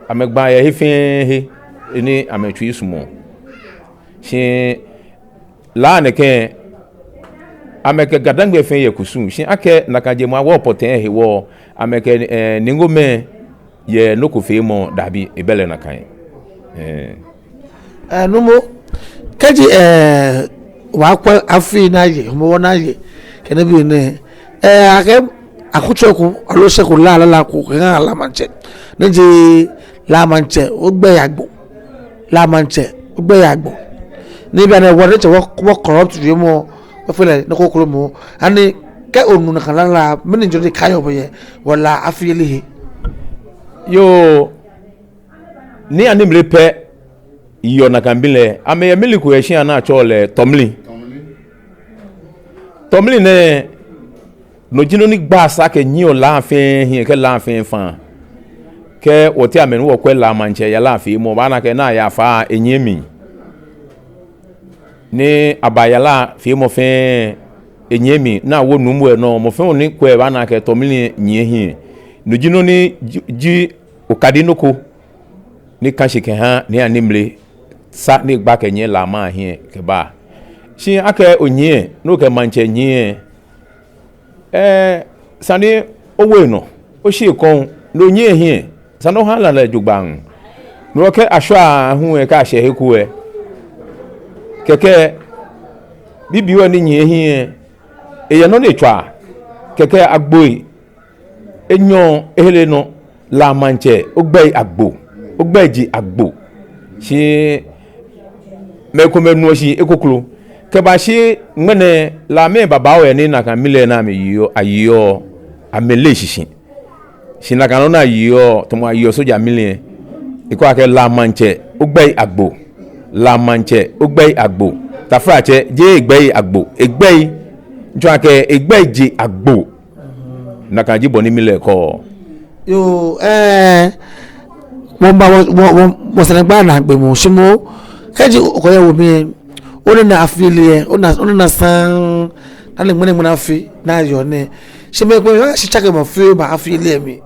Amɛgbaa yɛ he fɛɛ he, he ni amɛtsui sumɔɔ. Shi La nɛkɛ, amɛkɛ GaDangme fɛɛ yɛ kusum. Shi akɛ nakai jemawɔŋ pɔtɛɛ hewɔ, amɛkɛ, ɛɛ, Ningomɛi yɛ nɔ ko feemɔ daabi, ebɛ lɛ nakai. Ɛɛ. Ɛɛ, nuumo, kɛji, ɛɛ, wɔkwɛ afii ni aye, Hɔmɔwɔ ni aye, kɛ nibii nɛɛ, ɛɛ, akɛ akutso ko, aloo sɛɛ ko, La, La, La ko, kɛ ŋa La Maŋtsɛ. Ni ji La Maŋtsɛ, ogbɛi agbo. La Maŋtsɛ, ogbɛi agbo. Ni bianɛ wɔ ni tsɛ wɔ, wɔ corrupt wiemɔ, wɔfee lɛ nɔ ko kroko moŋ. Ani kɛ onu nakai La, La, mɛni jɔɔ ni kaiɔ bo yɛ wɔ La afiyeli he? Yoo, Nii Anemle pɛ yɔɔ nakai mli lɛ, amɛyɛ mli ko yɛ shia ni atsɛɔ lɛ Tɔmli. Tɔmli nɛɛ, no ji nɔ ni gbaa sa kɛnyiɛɔ La fɛɛ hiɛ kɛ La fɛɛ faa. Kɛ wɔteŋ mɛi ni wɔkwɛ La Maŋtsɛ yara feemɔ, obaana akɛ ni aya faa enyiɛ mli. Ni aba yara feemɔ fɛɛ enyiɛ mli, ni awo nuumo lɛ nɔ, mɔ fɛɛ mɔ ni kwɛɔ baana akɛ Tɔmli nyiɛ hiɛ. No ji nɔ ni ji, ji okadi nɔ ko ni kã shi kɛha Nii Anemle sa ni egba kɛnyiɛ La maŋ hiɛ kɛba. Shi akɛ onyiɛ, ni okɛ maŋtsɛ nyiɛ, ɛɛ, esa ni owo enɔ, oshi ekɔŋ, ni onyiɛ hiɛ, esa ni oha La lɛ jogbaŋŋ. Ni okɛ ashwa hu lɛ kɛ ashɛ he ko lɛ, kɛkɛ bibioo ni nyiɛ hiɛ, eyɛ nɔ ni etswa, kɛkɛ agboi enyɔ ehere nɔ, La Maŋtsɛ, ogbɛi agbo, ogbɛi ji agbo. Shi mɛi komɛi nuɔ shi ekroko. Kɛbashi ŋmɛnɛ Lamɛi babaoo lɛ ni nakai mli lɛ ni amɛyeɔ, ayeɔ, amɛleee shishi. Shi nakai nɔŋŋ ni ayeɔ, tamɔ ayeɔ soja mli lɛ. Ekɛɔ akɛ La Maŋtsɛ, ogbɛi agbo. La Maŋtsɛ, ogbɛi agbo. Taflatsɛ, jeee egbɛi agbo. Egbɛi. Mitsɔɔ akɛ egbɛi je agbo. Nakai ji bɔ ni mli lɛ kɔɔ. Yoo, ɛɛ, wɔmiiba wɔ, wɔ, wɔ, wɔsɛɛnamɔ naagbee mɔ, shi moŋ, kɛji okɛɛ owo mli, onaa afi lɛ, onaa, onaa saŋŋ, ni ŋmɛnɛ ŋmɛnɛ afi, ni ayɔɔ nɛɛ. Shi mɛi komɛi, shi tsakemɔ fioo baa afi lɛ mli.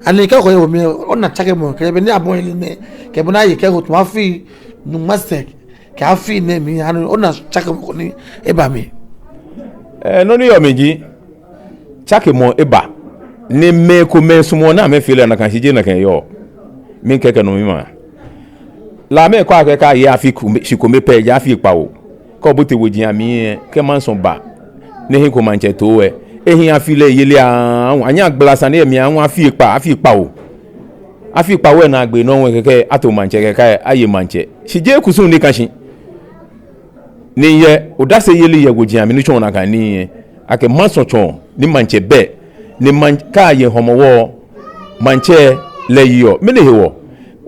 Ani kɛ okɛɛ owo mli, onaa tsakemɔ, kɛ bɔ ni abɔi lɛ nɛɛ, kɛ bɔ ni aye kɛ otu afi, nyɔŋma sɛɛ, kɛ afi nɛɛ mli, ani onaa tsakemɔ ko ni eba mli. Ɛɛ, nɔ ni yɔɔ mli ji, tsakemɔ eba. Ni mɛi komɛi sumɔɔ ni amɛfee lɛ nakai shi jeee nakai eyɔɔ. Mikɛɛ kɛ nɔ ni mima. La mɛi kɛɔ akɛ kɛ aye afi kome, shikome pɛ, eji afi kpawo. Kɛ obote woji amli lɛ, kɛ maŋsɔ ba. Ni ehi ko maŋtsɛ too lɛ. Ehiii afi lɛ yeli aahu. Anyɛɛɛ agbala sane yɛ mli aahu afi kpa, afi kpawo. Afi kpawo lɛ naagbee nɔŋŋ lɛ kɛkɛ ato maŋtsɛ kɛkɛ aye maŋtsɛ. Shi jeee kusum ni ka shi. Ni yɛ odaseyeli yɛ woji amli ni tsɔɔ nakai nii lɛ, akɛ maŋsɔ tsɔɔ ni maŋtsɛ bɛ, ni maŋ-, kɛ aye Hɔmɔwɔ, maŋtsɛ lɛ yeɔ. Mɛni hewɔ?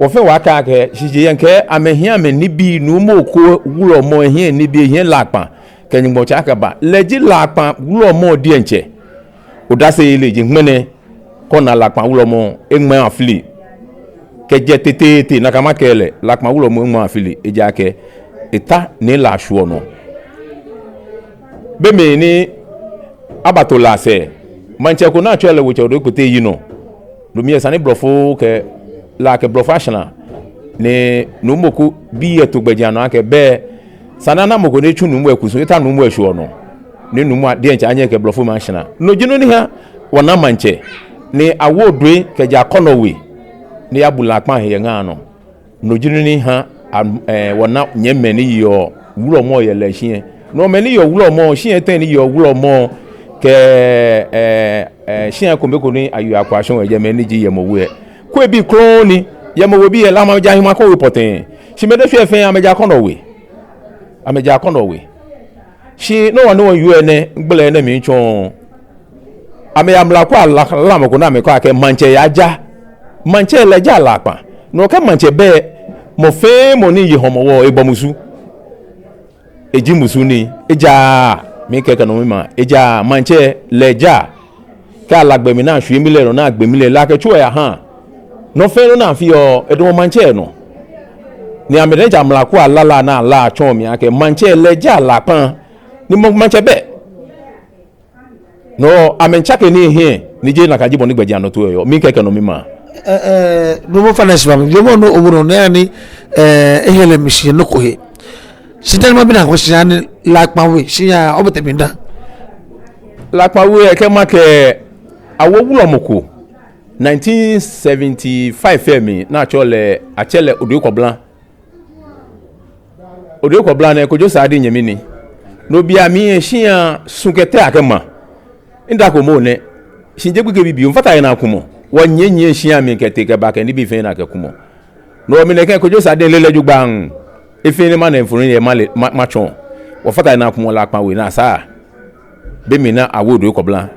Wɔfɛɛ wɔkɛɛ akɛ, shishijee kɛ amɛhiɛ amɛnibii, nuumo ko wulɔmɔ ehiɛ enibii, ehiɛ Lakpa, kɛ Nyɔŋmɔ tsɛ akɛba. Lɛ ji Lakpa wulɔmɔ diɛŋtsɛ. Odaseyeli ji ŋmɛnɛ. Kɛ ona Lakpa wulɔmɔ eŋmɛɛɛ afili. Kɛjɛ teteete nakai makɛɛ lɛ, Lakpa wulɔmɔ eŋmɛɛɛ afili, ejaakɛ eta ni La shwuɔ nɔ. Be mli ni abato La sɛɛ, maŋtsɛ ko ni atsɛɔ lɛ Wotsɛ Odoi Kotei yinɔ. No mli lɛ esa ni blɔfo kɛ La kɛ blɔfo ashara. Ni nuumo ko bi eto gbɛjianɔ akɛ bɛ esa ni ana mɔ ko ni etsu nuumo lɛ kusum, eta nuumo lɛ shwuɔ nɔ. Ni nuumo lɛ diɛŋtsɛ anyɛ kɛ blɔfomɛi ashara. No ji nɔ ni ha wɔna maŋtsɛ. Ni awo Odoi kɛjɛ akɔnɔ we. Ni eyabu Lakpa he yɛ ŋa nɔ. No ji nɔ ni ha, am, ɛɛ, wɔna nyɛmimɛi ni yeɔ wulɔmɔ yɛ La shia. No mɛi ni yeɔ wulɔmɔ, shia etɛ ni yeɔ wulɔmɔ kɛ, ɛɛ, ɛɛ, shia kome ko ni ayeɔ Akwashɔŋ yɛ jɛmɛ ni ji Yɛmo We lɛ. Kwebii krɔŋŋ ni, Yɛmo We bii lɛ, La amɛja hiɛ amɛkɔ we pɔtɛɛ. Shi mɛi ni shwɛ fɛɛ amɛja akɔnɔ we. Amɛja akɔnɔ we. Shi nɔ hewɔ ni wɔyɔɔ enɛ, ŋgbɛlɛ nɛɛ miitsɔɔ. Amɛya mla ko ala, ala mɔ ko ni amɛkɛɔ akɛ maŋtsɛ yaja. Maŋtsɛ lɛ ja Lakpa. No kɛ maŋtsɛ bɛ, mɔ fɛɛ mɔ ni ye Hɔmɔwɔ ebɔ musu. Eji musu ni, ejaaa, mikɛɛ kɛ nɔ ni mima, ejaaa, maŋtsɛ lɛ ja. Kɛ ala gbɛ mli ni ashwie mli lɛ nɔ ni agbe mli lɛ, La kɛ tso lɛ yaha. Nɔ fɛɛ nɔ ni afeɔ, edamɔ maŋtsɛ nɔ. Ni amɛ diɛŋtsɛ amla ko ala La ni ala atsɔɔ mi akɛ maŋtsɛ lɛ ja Lakpa. Ni mɔ, maŋtsɛ bɛ. No amɛmiitsake nii hiɛ, ni jeee nakai ji bɔ ni gbɛjianɔtoo lɛ yɔɔ. Mikɛɛ kɛ nɔ ni mima. Ɛɛ, ɛɛ, nuumo Finance ba mi, nuumo nɔ owo nɔ nɛɛ ni, ɛɛ, ehe lɛ mishi nɔ ko he. Shi tɛni mabi nɔ ko shi ani Lakpa We, shi ya obote mli dã. Lakpa We lɛ kɛ makɛɛ awo wulɔmɔ ko nineteen seventy-five lɛ mli ni atsɛɔ lɛ, atsɛ lɛ Odoi Kɔbla. Odoi Kɔbla nɛɛ Kojo Sardine nyɛmi ni. No be lɛ mli lɛ shia su kɛ tɛ akɛma. Midako mɔ nɛ. Shi jeee gbekɛ bibioo, mifata he naa kumɔ. Wɔnyiɛnyiɛ shia mli kɛtee kɛba kɛ nibii fɛɛ naa kɛ kumɔ. No hewɔ mi nɛkɛ Kojo Sardine le lɛ jogbaŋŋ. Efee ni mana mfoniri lɛ male, ma, matsɔɔ. Wɔfata he naa kumɔ Lakpa We naa sa. Be mli ni awo Odoi Kɔbla.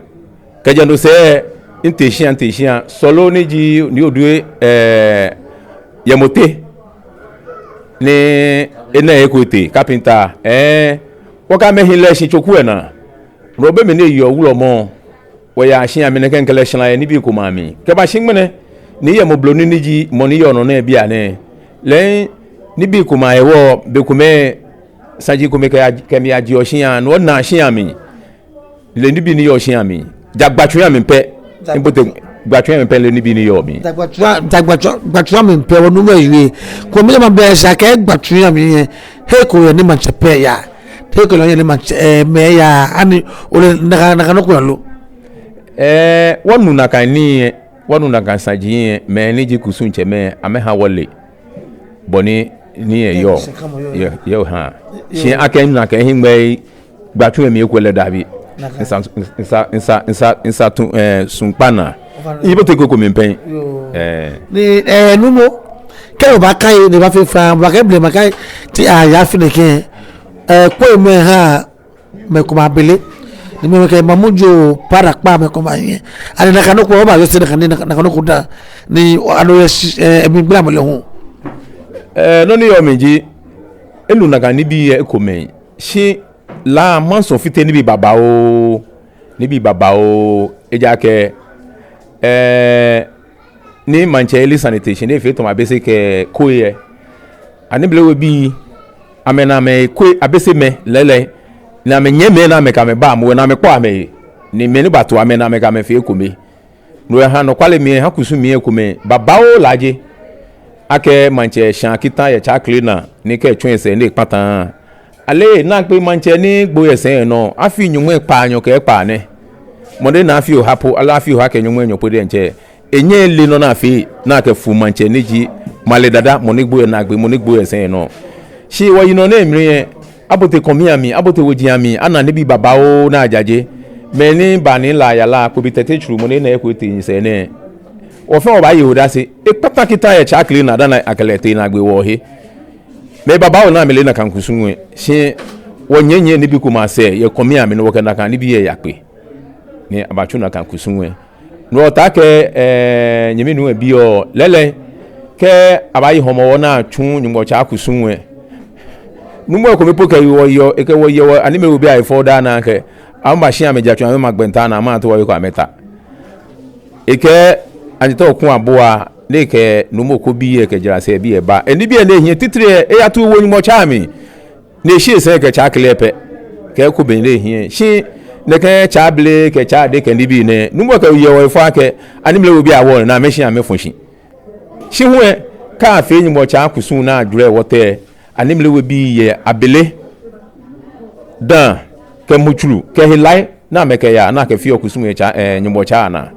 Kɛjɛ no sɛɛ, mitee shia, mitee shia. Sɔɔlɔ ni ji Nii Odoi, ɛɛ, Yɛmo Tɛ. Ni enɛ eko etee, kapinta, ɛɛ, wɔkɛ amɛ hi lɛ shi tsoku lɛ naa. No be mli ni eyeɔ wulɔmɔ, wɔyaa shia mli nɛkɛ mikɛ lɛ shara yɛ nibii komɛi amli. Kɛbashi ŋmɛnɛ, Nii Yɛmo Obloni ni ji mɔ ni yɔɔ nɔ nɛɛ bianɛ. Lɛ nibii komɛi ahewɔ, bei komɛi saji komɛi kɛ ya, kɛ mi yajeɔ shia, no naa shia mli. Mile nibii ni yɔɔ shia mli. Ja gbatsu amli pɛ. Mibote gbatsu amli pɛ mile nibii ni yɔɔ mli. Ja gbatsu, ja gbatsu, gbatsu amli pɛ wɔnu mɛ yue. Koni mabɛ shi akɛ gbatsu amli lɛ, he ko yɛ ni maŋtsɛ pɛ yaa. He ko yɛ ni maŋtsɛ, ɛɛ, mɛi yaa. Ani ole nakai, nakai nɔ ko lo? Ɛɛ, wɔnu nakai nii, wɔnu nakai saji lɛ, mɛi ni ji kusumtsɛmɛi, amɛha wɔle. Bɔ ni nii lɛ yɔɔ. Yɛ, yɛ, ha. Shi akɛ nakai hiŋmɛi gbatsu lɛ mli eko lɛ dabi. Nsa, nsa, nsa, nsa, nsa tu, ɛɛ, sunkpa naa. Mibote eko ko mli pɛŋ. Ɛɛ. Ni, ɛɛ, nuumo. Kɛ obaakɛɛ, ni obaafee faŋŋ, obaakɛɛ blema kɛ, ti aya afi nɛkɛ. Ɛɛ, kpoo mɛi ha, mɛi komɛi abele. Ni mɛi kɛ maŋ mujoo para kpaa mɛi kɔma hiɛ. Ani nakai nɔ ko, obaayɔse nakai ni, nakai, nakai nɔ ko dã. Ni ano yɛ shi, eh, emligbalamɔ lɛ hu. Eh, nɔ ni yɔɔ mli ji, enu nakai nibii lɛ ekomɛi. Shi La maŋsɔ fite nibii babaoo. Nibii babaoo. Ejaakɛ, eh, ni maŋtsɛ ele sane lɛ tee shi ni efee tamɔ Abese kɛ Koi lɛ, Animlewe bii, amɛnaa amɛkɔ Abesemɛi lɛɛlɛŋ, ni amɛnyɛmimɛi ni amɛkɛ amɛ ba amɛ we ni amɛkpɔ amɛhe, ni mɛi ni bato amɛnaa amɛkɛ amɛ fee ekome. No hewɔ anɔkwale mli lɛ, eha kusum lɛ ekomɛi babaoo laaje. Akɛ maŋtsɛ shã kita yɛ Tsa Kle naa ni kɛ etsɔ esɛɛ ni ekpata. Ale naagbee maŋtsɛ ni gbo yɛ sɛi lɛ nɔ, afii nyɔŋmai kpaanyɔ kɛ ekpaa nɛ. Mɔ ni na afii oha po, aloo afii oha kɛ nyɔŋmai enyɔ po diɛŋtsɛ, enyɛɛɛ ele nɔ ni afee ni akɛfu maŋtsɛ ni ji Male Dada, mɔ ni gbo yɛ naagbee, mɔ ni gbo yɛ sɛi lɛ nɔ. Shi wɔyinɔ nɛɛ mli lɛ, abote kɔmii amli, abote woji amli, ana nibii babaoo ni ajaje. Mɛi ni ba ni La yara, Kobe Tɛte Tsuru, mɔ ni na eko etee nyɛsɛɛ nɛɛ, wɔ fɛɛ wɔbaaye odase. Ekpata kita yɛ Tsa Kle naa dani akɛ lɛ tee naagbee wɔhe. Mɛi babaoo ni amɛle nakai kusum lɛ, shi wɔnyɛnyɛ nibii komɛi asɛɛ yɛ kɔmii amli ni wɔkɛ nakai nibii lɛ yakpe ni abatsu nakai kusum lɛ. No hewɔ taakɛ, eh, nyɛmi nuu lɛ biɔ lɛɛlɛŋ, kɛ abaaye Hɔmɔwɔ ni atsu Nyɔŋmɔ Tsa kusum lɛ, nuumo ekome po kɛ wɔ yɔɔ, ekɛ wɔ yɛ wɔ Animlewe bii ahe fɛɛ daa ni akɛ amɛba shi amɛja tsu amɛma gbɛnta ni amɛto wɔ yɛ ko amɛta. Ekɛɛ Anyetɔ Oku Abua, ni ekɛ nuumo ko bii lɛ kɛ jarasɛɛ bii lɛ ba. Enibii lɛ ni ehiɛ titri lɛ, eyatu wo Nyɔŋmɔ Tsa mli. Ni eshi esɛi kɛ Tsa Kle pɛ, kɛ eko bɛ ni ehiɛ. Shi nɛkɛ Tsa Bele kɛ Tsa Ade kɛ nibii nɛɛ, nuumo kɛ wɔ yɛ wɔ fɛɛ akɛ Animlewe bii awɔ ni amɛshi amɛfɔ shi. Shi hu lɛ, kɛ afee Nyɔŋmɔ Tsa kusum ni ajɔɔ wɔ tɛ, Animlewe bii yɛ abele, dãa, kɛ mutsuru, kɛ helai ni amɛkɛyaa ni akɛfeɔ kusum lɛ yɛ Tsa, eh, Nyɔŋmɔ Tsa naa.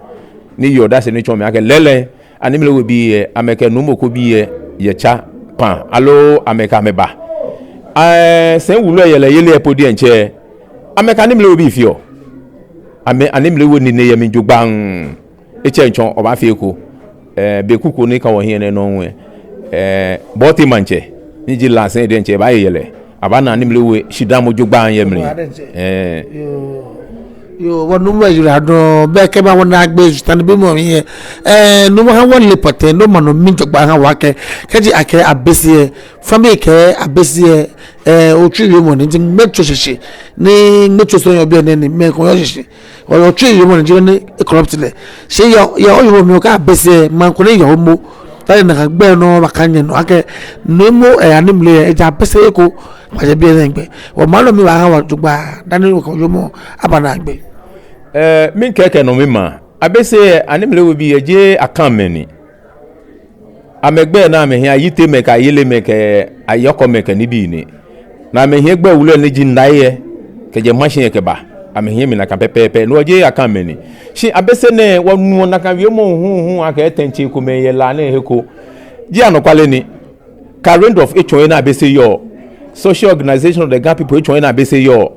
Ni yeɔ odase ni tsɔɔ mi akɛ lɛɛlɛŋ, Animlewe bii lɛ, amɛkɛ nuumo ko bii lɛ yɛ Tsa kpãa, aloo amɛkɛ amɛ ba. Eh, sɛi wulu lɛ yɛlɛ yeli lɛ po diɛŋtsɛ, amɛkɛ Animlewe bii feɔ. Amɛ Animlewe nine yɛ mli jogbaŋŋ. Etsɛŋ tsɔ, obaafee eko. Eh, be kuku ni ka wɔhiɛ nɛɛ nɔŋŋ lɛ, eh, Bɔɔte Maŋtsɛ, ni ji La sɛi diɛŋtsɛ, baaye yɛlɛ. Abaana Animlewe shidaamɔ jogbaŋŋ yɛ mli. Jogbaŋŋ diɛŋtsɛ. Eh. Yoo. Yoo, wɔ nuumo lɛ yiwala dɔŋŋ, bɛ kɛ ma wɔ naagbee sane bi mɔ mi yɛ. Eh, nuumo, ha wɔle pɔtɛɛ, no ma nɔ mi jogbaŋŋ ha wɔ akɛ, kɛji akɛɛ Abese lɛ, fami kɛɛ Abese lɛ, eh, otsui wiemɔ ni ji ŋmɛtso shishi, ni ŋmɛtso sɔŋŋ yɔɔ biɛ nɛɛ ni mɛi komɛi yɔɔ shishi. Otsui wiemɔ ni ji ni e-corrupt lɛ. Shi yɛ, yɛ owiemɔ mli okɛɛ Abese, maŋ ko ni yɔɔ momo. Dani nakai gbɛ nɔ baakã nyɛnɔ akɛ nuumo, eh, Animlewe, eja Abese eko, baajɛ biɛ nɛɛ gbɛ. Wɔ maŋ lɛ mli baaha wɔ jogbaŋŋ, dani wɔkɛ wiemɔ aba naagbee. Eh, mikɛɛ kɛ nɔ mi ma. Abese, Animlewe bii lɛ jeee Akanmɛi ni. Amɛgbɛi ni amɛhiɛ, Ayitemɛi kɛ Ayelemɛi kɛ Ayɔkɔmɛi kɛ nibii ni. Ni amɛhiɛ gbɛi wulu lɛ ni ji Nai lɛ, kɛjɛ Mashi lɛ kɛba. Amɛhiɛ mli nakai pɛpɛɛpɛ, no jeee Akanmɛi ni. Shi Abese nɛɛ, wɔnuɔ nakai wiemɔ huhuuhu akɛ tɛŋtsɛ komɛi yɛ La nɛɛ he ko. Jeee anɔkwale ni. Karen Duff etsɔ he ni Abese yɔɔ. Social Organization of the Ga People etsɔ he ni Abese yɔɔ.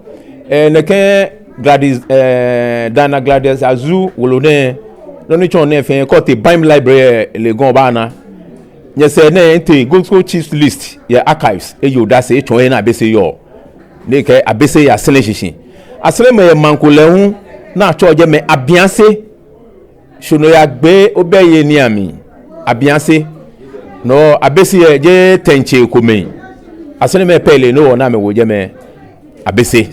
Eh, nɛkɛ Gladys, eh, Diana Gladys Azu wolo nɛɛ, nɔ ni tsɔɔ nɛɛ fɛɛ, kɛ otee Bam Library lɛ, Legon obaana. Nyɛsɛɛ nɛɛ etee Gold Coast Chiefs list yɛ archives, eye odase, etsɔ he ni Abese yɔɔ. Ni ekɛɛ Abese yɛ Asere shishi. Aseremɛi yɛ maŋ ko lɛ hu ni atsɛɔ jɛmɛ Abiase. Shi no yɛ gbɛ Obɛye ni amli, Abiase. No Abese lɛ jeee tɛŋtsɛ komɛi. Aseremɛi pɛ le no hewɔ ni amɛwo jɛmɛ Abese.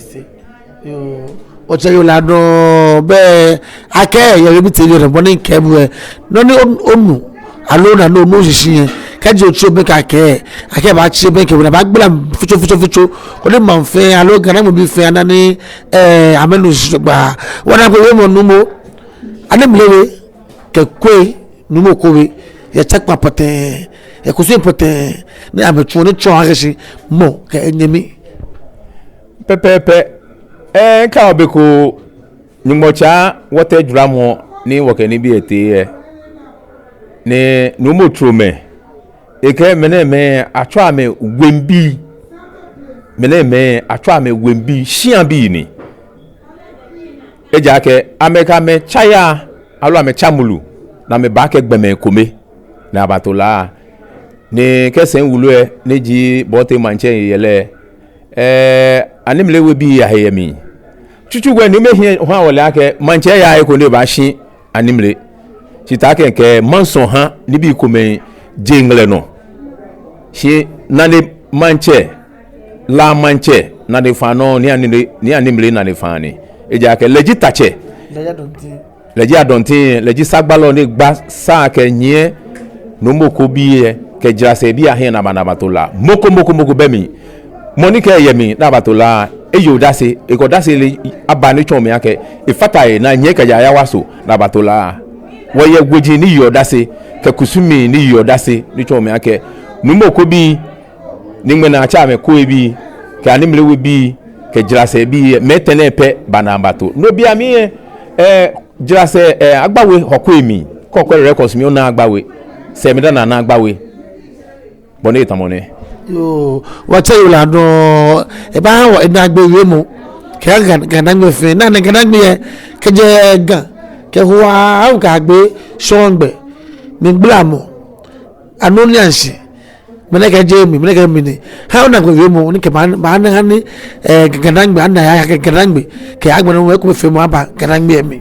Yoo. Otsɛ yiwala dɔŋŋ, bɛ akɛ yɛ wɔ bi tee yɔɔ nɛɛ bɔ ni mikɛɛ bo lɛ. Nɔ ni o-, onu, aloo ona nɔ ni oshishi lɛ. Kɛji otsi obɛŋkɛ akɛ, akɛ baatsi obɛŋkɛ bo ni abaagbala fitsofitsofitso. Koni maŋ fɛɛ, aloo Ghana maŋbii fɛɛ ana ni, eh, amɛnu shishi jogbaŋŋ. Wɔna ko yɛ mɔ nuumo. Animlewe kɛ Koi, nuumo ko we, yɛ Tsa kpãa pɔtɛɛ, yɛ kusum pɔtɛɛ, ni amɛtsuɔ ni tsɔɔ akɛ shi mɔ kɛ enyɛmi. Pɛpɛɛpɛ, eh, kɛ obe ko Nyɔŋmɔ Tsa wɔtɛ juramɔ ni wɔkɛ nibii lɛ tee lɛ, ni nuumo Tromɛ, ekɛɛ mɛnɛmɛi atsɛɔ amɛ webii, mɛnɛmɛi atsɛɔ amɛ webii, shiabii ni. Ejaakɛ amɛkɛ amɛtsa yaa, aloo amɛtsa mulu, ni amɛba akɛ gbɔmɛi kome, ni abato La. Ni kɛ sɛi wulu lɛ, ni ji Bɔɔte Maŋtsɛ yɛ lɛ, eh, Animlewe bii ahe yɛ mli. Tsutsu gbɛ ni mɛi hiɛ ha wɔle akɛ maŋtsɛ yaaa he ko ni ebaashi Animle. Shi taakɛ kɛ maŋsɔ ha nibii komɛi je ŋlɛ nɔ. Shi nane maŋtsɛ, La maŋtsɛ nane faa nɔ ni Ani, ni Animle nane faa ni. Ejaakɛ lɛ ji tatsɛ. Lɛ ji adɔntin. Lɛ ji adɔntin, lɛ ji sagbalɔ ni gba saa kɛnyiɛ Nuumo Ko bii lɛ kɛ jarasɛi bii ahiɛ ni aba ni abato La. Mɔ ko mɔ ko mɔ ko bɛ mli. Mɔ ni kɛɛ eyɛ mli ni abato La, eye odase, ekɛ odase lɛ aba ni tsɔɔ mli akɛ efata he ni anyiɛ kɛjɛ Ayawaso ni abato La. Wɔyɛ woji ni yeɔ odase, kɛ kusumii ni yeɔ odase ni tsɔɔ mli akɛ Nuumo Ko bii ni ŋmɛnɛ atsɛ amɛ Kowe bii, kɛ Animle We bii, kɛ jarasɛi bii, mɛi etɛ nɛɛ pɛ ba ni abato. No bei amli lɛ, eh, jarasɛi, eh, Agbawe Hɔkoe mli, kɛ okwɛ records mli onaaa Agbawe, sɛɛ mli dani anaa Agbawe. Bɔ ni etamɔ nɛ. Yoo, wɔtsɛ yoo la nɔ, ebaaha wɔ enaagbee wiemɔ, kɛ Ga, Ga Dangme fɛɛ, nane Ga Dangme lɛ, kɛjɛ Ga, kɛ Hɔɔ aahu kɛyagbe Shɔŋgbɛ, mligbalamɔ, anɔ ni ashi, mɛni kɛjɛ mli, mɛni kɛ mli ni. Ha onaagbee wiemɔ, ni kɛ baa, baa na ha ni, eh, Ga Dangme, ana ya kɛ Ga Dangme, kɛ agbɛnɛ wɔ ekomefeemɔ aba Ga Dangme lɛ mli.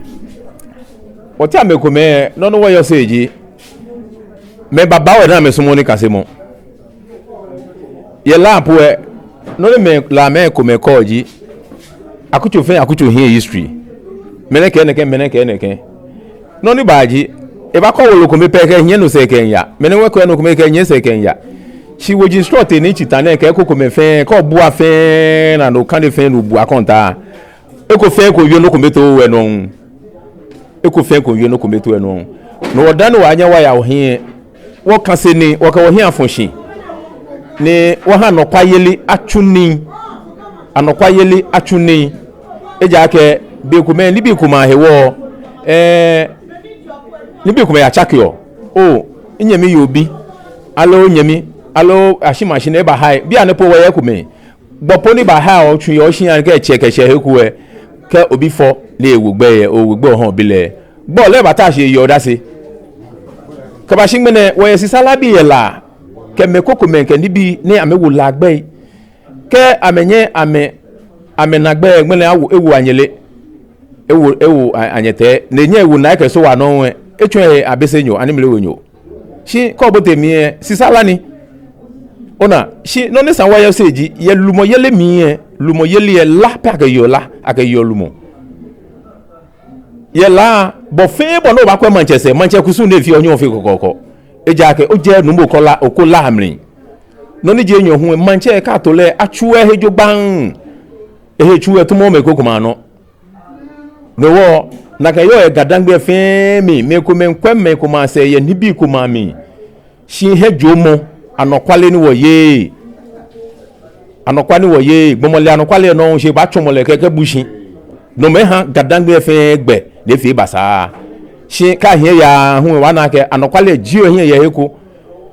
Wɔteŋ mɛi komɛi, nɔ ni wɔyɔse ji, mɛi babaoo lɛ ni amɛsumɔɔɔ nikasemɔ. Yɛ La po lɛ, nɔ ni mɛi Lamɛi komɛi kɛɔ ji, akutso fɛɛ akutso hiɛ history. Mɛnɛ kɛɛ nɛkɛ, mɛnɛ kɛɛ nɛkɛ. Nɔ ni ba ji, ebaakɔ wolo kome pɛ kɛ ehiɛ nɔ sɛɛ kɛmiiya. Mɛnɛ hu kɛɛ nɔ kome kɛ ehiɛ sɛɛ kɛmiiya. Shi woji srɔtoi ni tsi ta nɛɛ kɛ eko kome fɛɛ, kɛ obua fɛɛ, ni okane fɛɛ ni obu akɔntaa. Eko fɛɛ eko yɔɔ nɔ kome too wɛ nɔ. Eko fɛɛ eko yɔɔ nɔ kome too wɛ nɔ. No hewɔ dani wɔbaanyɛ wɔya wɔhiɛ, wɔkase nii, wɔkɛ wɔhiɛ afɔ shi. Ni wɔha anɔkwayeli atsu nii. Anɔkwayeli atsu nii. Ejaakɛ bei komɛi, nibii komɛi ahewɔ, eh, nibii komɛi yatsakeɔ. Oo, minyɛmi yoo bi, aloo onyɛmi, aloo ashimashi ni ebaha lɛ. Bianɛ po wɔyɛ ekomɛi. Gbɔ po ni baaha otsu yɛ oshia kɛ etsɛ kɛ eshɛ he ko lɛ, kɛ obi fɔ ni ewo gbɛ lɛ, owo gbɛ oha obi lɛ. Gbɔ lɛ baata shi eyeɔ odase. Kɛbashi ŋmɛnɛ, wɔyɛ sisalabii yɛ La, kɛ mɛi krokomɛi kɛ nibii ni amɛwo La gbɛi. Kɛ amɛnyɛ amɛ, amɛna gbɛ ŋmɛnɛ awo, ewo Anyele. Ewo, ewo a-, Anyɛtɛi. Ni enyɛ ewo Naa Ekɛsowa nɔ lɛ, etsɔ ehe Abesenyo, Animlenyo. Shi kɛ obote mli lɛ, sisala ni. Ona, shi nɔ ni sa wɔyɔse ji, yɛ lumɔyeli mli lɛ, lumɔyeli lɛ La pɛ akɛyeɔ La, akɛyeɔ lumɔ. Yɛ La, bɔ fɛɛ bɔ ni obaakwɛ maŋtsɛ sɛɛ, maŋtsɛ kusum ni efeɔ onyɛŋ ofee kɔkɔɔkɔ. Ejaakɛ ojɛ Nuumo Ko La, oko La mli. Nɔ ni ji enyɔ hu lɛ, maŋtsɛ kɛ ato lɛ, atsuuu ehe jogbaŋŋ. Ehe tsuuu etumɔ mɛi krokomɛi anɔ. No hewɔ, nakai yɔɔ yɛ Ga-Dangme fɛɛ mli, mɛi komɛi miikwɛ mɛi komɛi asɛɛ yɛ nibii komɛi amli. Shi hiɛjoomɔ, anɔkwale ni wɔyeee. Anɔkwa ni wɔyeee, gbɔmɔ le anɔkwale nɔ, shi ebaatsɔmɔ lɛ kɛkɛ bu shi. No mɛi ha Ga-Dangme fɛɛ gbɛ, ni efee basaa. Shi kɛ ahiɛ yaa hu lɛ obaana akɛ anɔkwale jieɔ ehiɛ yɛ he ko.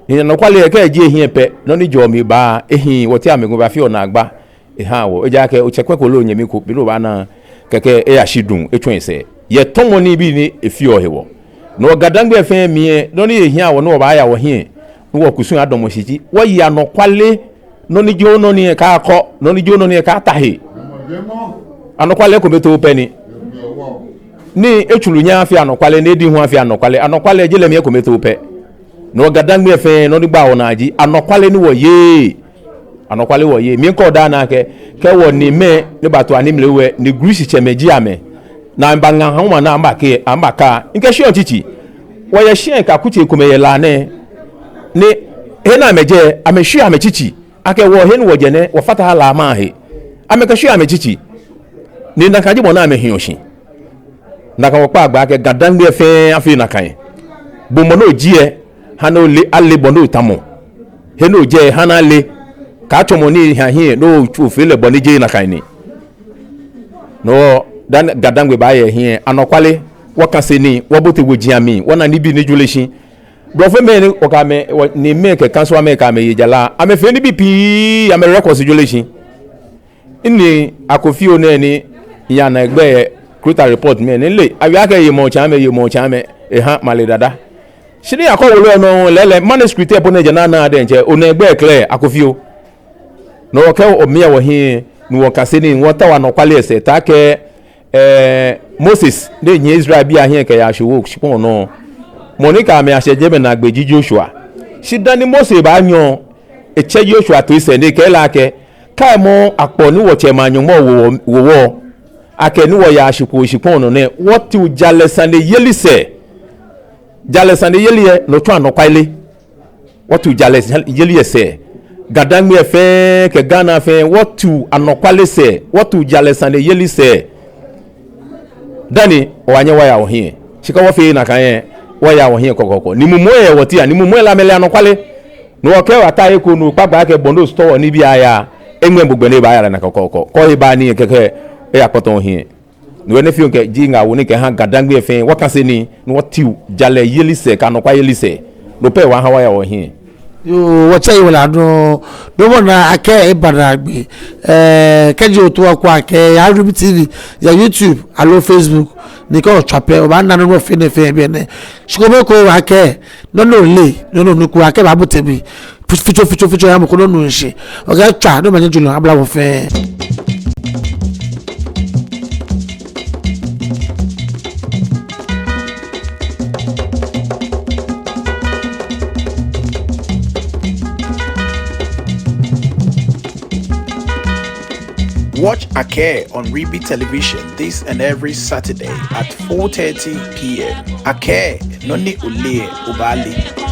Ni anɔkwale lɛ kɛ ejie ehiɛ pɛ, nɔ ni jɔɔ mli baa, ehiii, wɔteŋ mɛi komɛi baafee naagba. Ehaa wɔ, ejaakɛ otsɛkwɛ ko loo onyɛmi ko, be ni obaana kɛkɛ eyashi duŋ, etsɔ esɛɛ. Yɛ tɔmɔ nibii ni efeɔ hewɔ. No hewɔ Ga-Dangme fɛɛ mli lɛ, nɔ ni ehiaa wɔ ni wɔbaaya wɔhiɛ, ni wɔkusum adamɔ shi ji, wɔye anɔkwale, nɔ ni ji onɔ ni lɛ kaakɔ, nɔ ni ji onɔ ni lɛ kaata he. Anɔkwale kome too pɛ ni. Ni etsuru nyɛ afee anɔkwale, ni edi hu afee anɔkwale. Anɔkwale ji lɛ mli ekome too pɛ. No hewɔ Ga-Dangme fɛɛ, nɔ ni gbaa wɔnaa ji, anɔkwale ni wɔyeee. Anɔkwale wɔyeee. Miikɛɛ odaa naa akɛ, kɛ wɔniimɛi ni bato Animle We, ni Greece tsɛmɛi ji amɛ. Ni amɛbaŋa ha ma ni amɛbakɛɛ, amɛbakɛɛ. Mikɛɛ shia tsitsi. Wɔyɛ shia kɛ akutsei komɛi yɛ La nɛɛ. Ni he ni amɛjɛ, amɛshwiɔ amɛtsitsi. Akɛ wɔ he ni wɔjɛ nɛɛ, wɔfataaa La maŋ he. Amɛkɛshwiɔ amɛtsitsi. Ni nakai ji bɔ ni amɛhiɔ shi. Nakai wɔkpaa gbɛ akɛ Ga-Dangme fɛɛ afee nakai. Bo mɔ ni oji lɛ, ha ni ole, ale bɔ ni otamɔ. He ni ojɛ, ha ni ale. Kaatsɔmɔ ni eha hiɛ, ni ofee lɛ bɔ ni jeee nakai ni. No hewɔ, dani Ga-Dangme baaya ehiɛ, anɔkwale, wɔkase nii, wɔbote woji amli, wɔna nibii ni jɔle shi. Blɔfomɛi ni wɔkɛ amɛ, wɔniimɛi kɛ councilmɛi kɛ amɛ ye jara, amɛfee nibii pii, amɛ records jɔle shi. Mini Akofio nɛɛ ni miyana egbɛi yɛ Klottey report mli nɛɛ, mile, awie akɛ yemɔ tsɛmɛi, yemɔ tsɛmɛi, eha male dada. Shi ni miyakɔ wolo lɛ nɔ lɛɛlɛŋ, manuscript lɛ po ni ejɛ naa naa diɛŋtsɛ, ona egbɛi clear, Akofio. No hewɔ kɛ wɔmia wɔhiɛ, ni wɔkase nii, wɔtao anɔkwale lɛ sɛɛ, taakɛ Ɛɛ, Moses ni nyiɛ Israelbii ahiɛ kɛya shwɛ shikpɔŋ nɔ, mɔ ni kɛ amɛ yashɛ jɛmɛ naagbee ji Joshua. Shi dani Mose baanyɔ etsɛ Joshua toi sɛɛ ni ekɛɛ lɛ akɛ, kaimɔ akpɔ ni wɔtsɛmɛi a-Nyɔŋmɔ wo wɔ, wo wɔ, akɛ ni wɔya shikpɔŋ shikpɔŋ nɔ nɛɛ, wɔtiu jalɛ saneyeli sɛɛ. Jalɛ saneyeli lɛ, no tsɔɔ anɔkwale. Wɔtiu jalɛ yeli lɛ sɛɛ. Gadangme fɛɛ kɛ Ghana fɛɛ, wɔtiu anɔkwale sɛɛ, wɔtiu jalɛ saneyeli sɛɛ. Dani wɔnyɛ wɔya wɔhiɛ. Shi kɛ wɔfee nakai lɛ, wɔya wɔhiɛ kɔkɔɔkɔ. Ni mumɔ lɛ wɔtia, ni mumɔ lɛ amɛle anɔkwale. Ni wɔkɛ wɔta eko nɔ kpakpa kɛ bɔndo stɔɔ nibii aya. Eŋmɛ bo gbɛ ni baaya lɛ naa kɔkɔɔkɔ. Kɛ ohe ba ni kɛkɛ, eya kpɔtɔ ohiɛ. No hewɔ ni fioo kɛ ji ŋaawoo ni kɛha Gadangme fɛɛ, wɔkase nii, ni wɔtiu jalɛ yeli sɛɛ kɛ anɔkwa yeli sɛɛ. No pɛ wɔha wɔya wɔhiɛ. Yoo, wɔtsɛ yiwala dɔŋŋ. Dɔmɔ naa akɛ eba naagbee. Ɛɛ, kɛji ootao okwɛ akɛ, ya Ribi T V, ya YouTube, aloo Facebook, ni kɛ otswa pɛ, obaana nɔ ni wɔfee nɛɛ fɛɛ biɛ nɛɛ. Shi kome ko akɛ, nɔ ni ole, nɔ ni onuko akɛ baabote mli. Fitsofitso, fitsofitso, ya mɔ ko nɔ ni onu shishi. Okay, tswa, ni omanye julɔ abla wɔ fɛɛ. Watch Akɛɛ on Ribi Television this and every Saturday at four thirty p.m. Akɛɛ, nɔ ni oleee lɛ, obaale.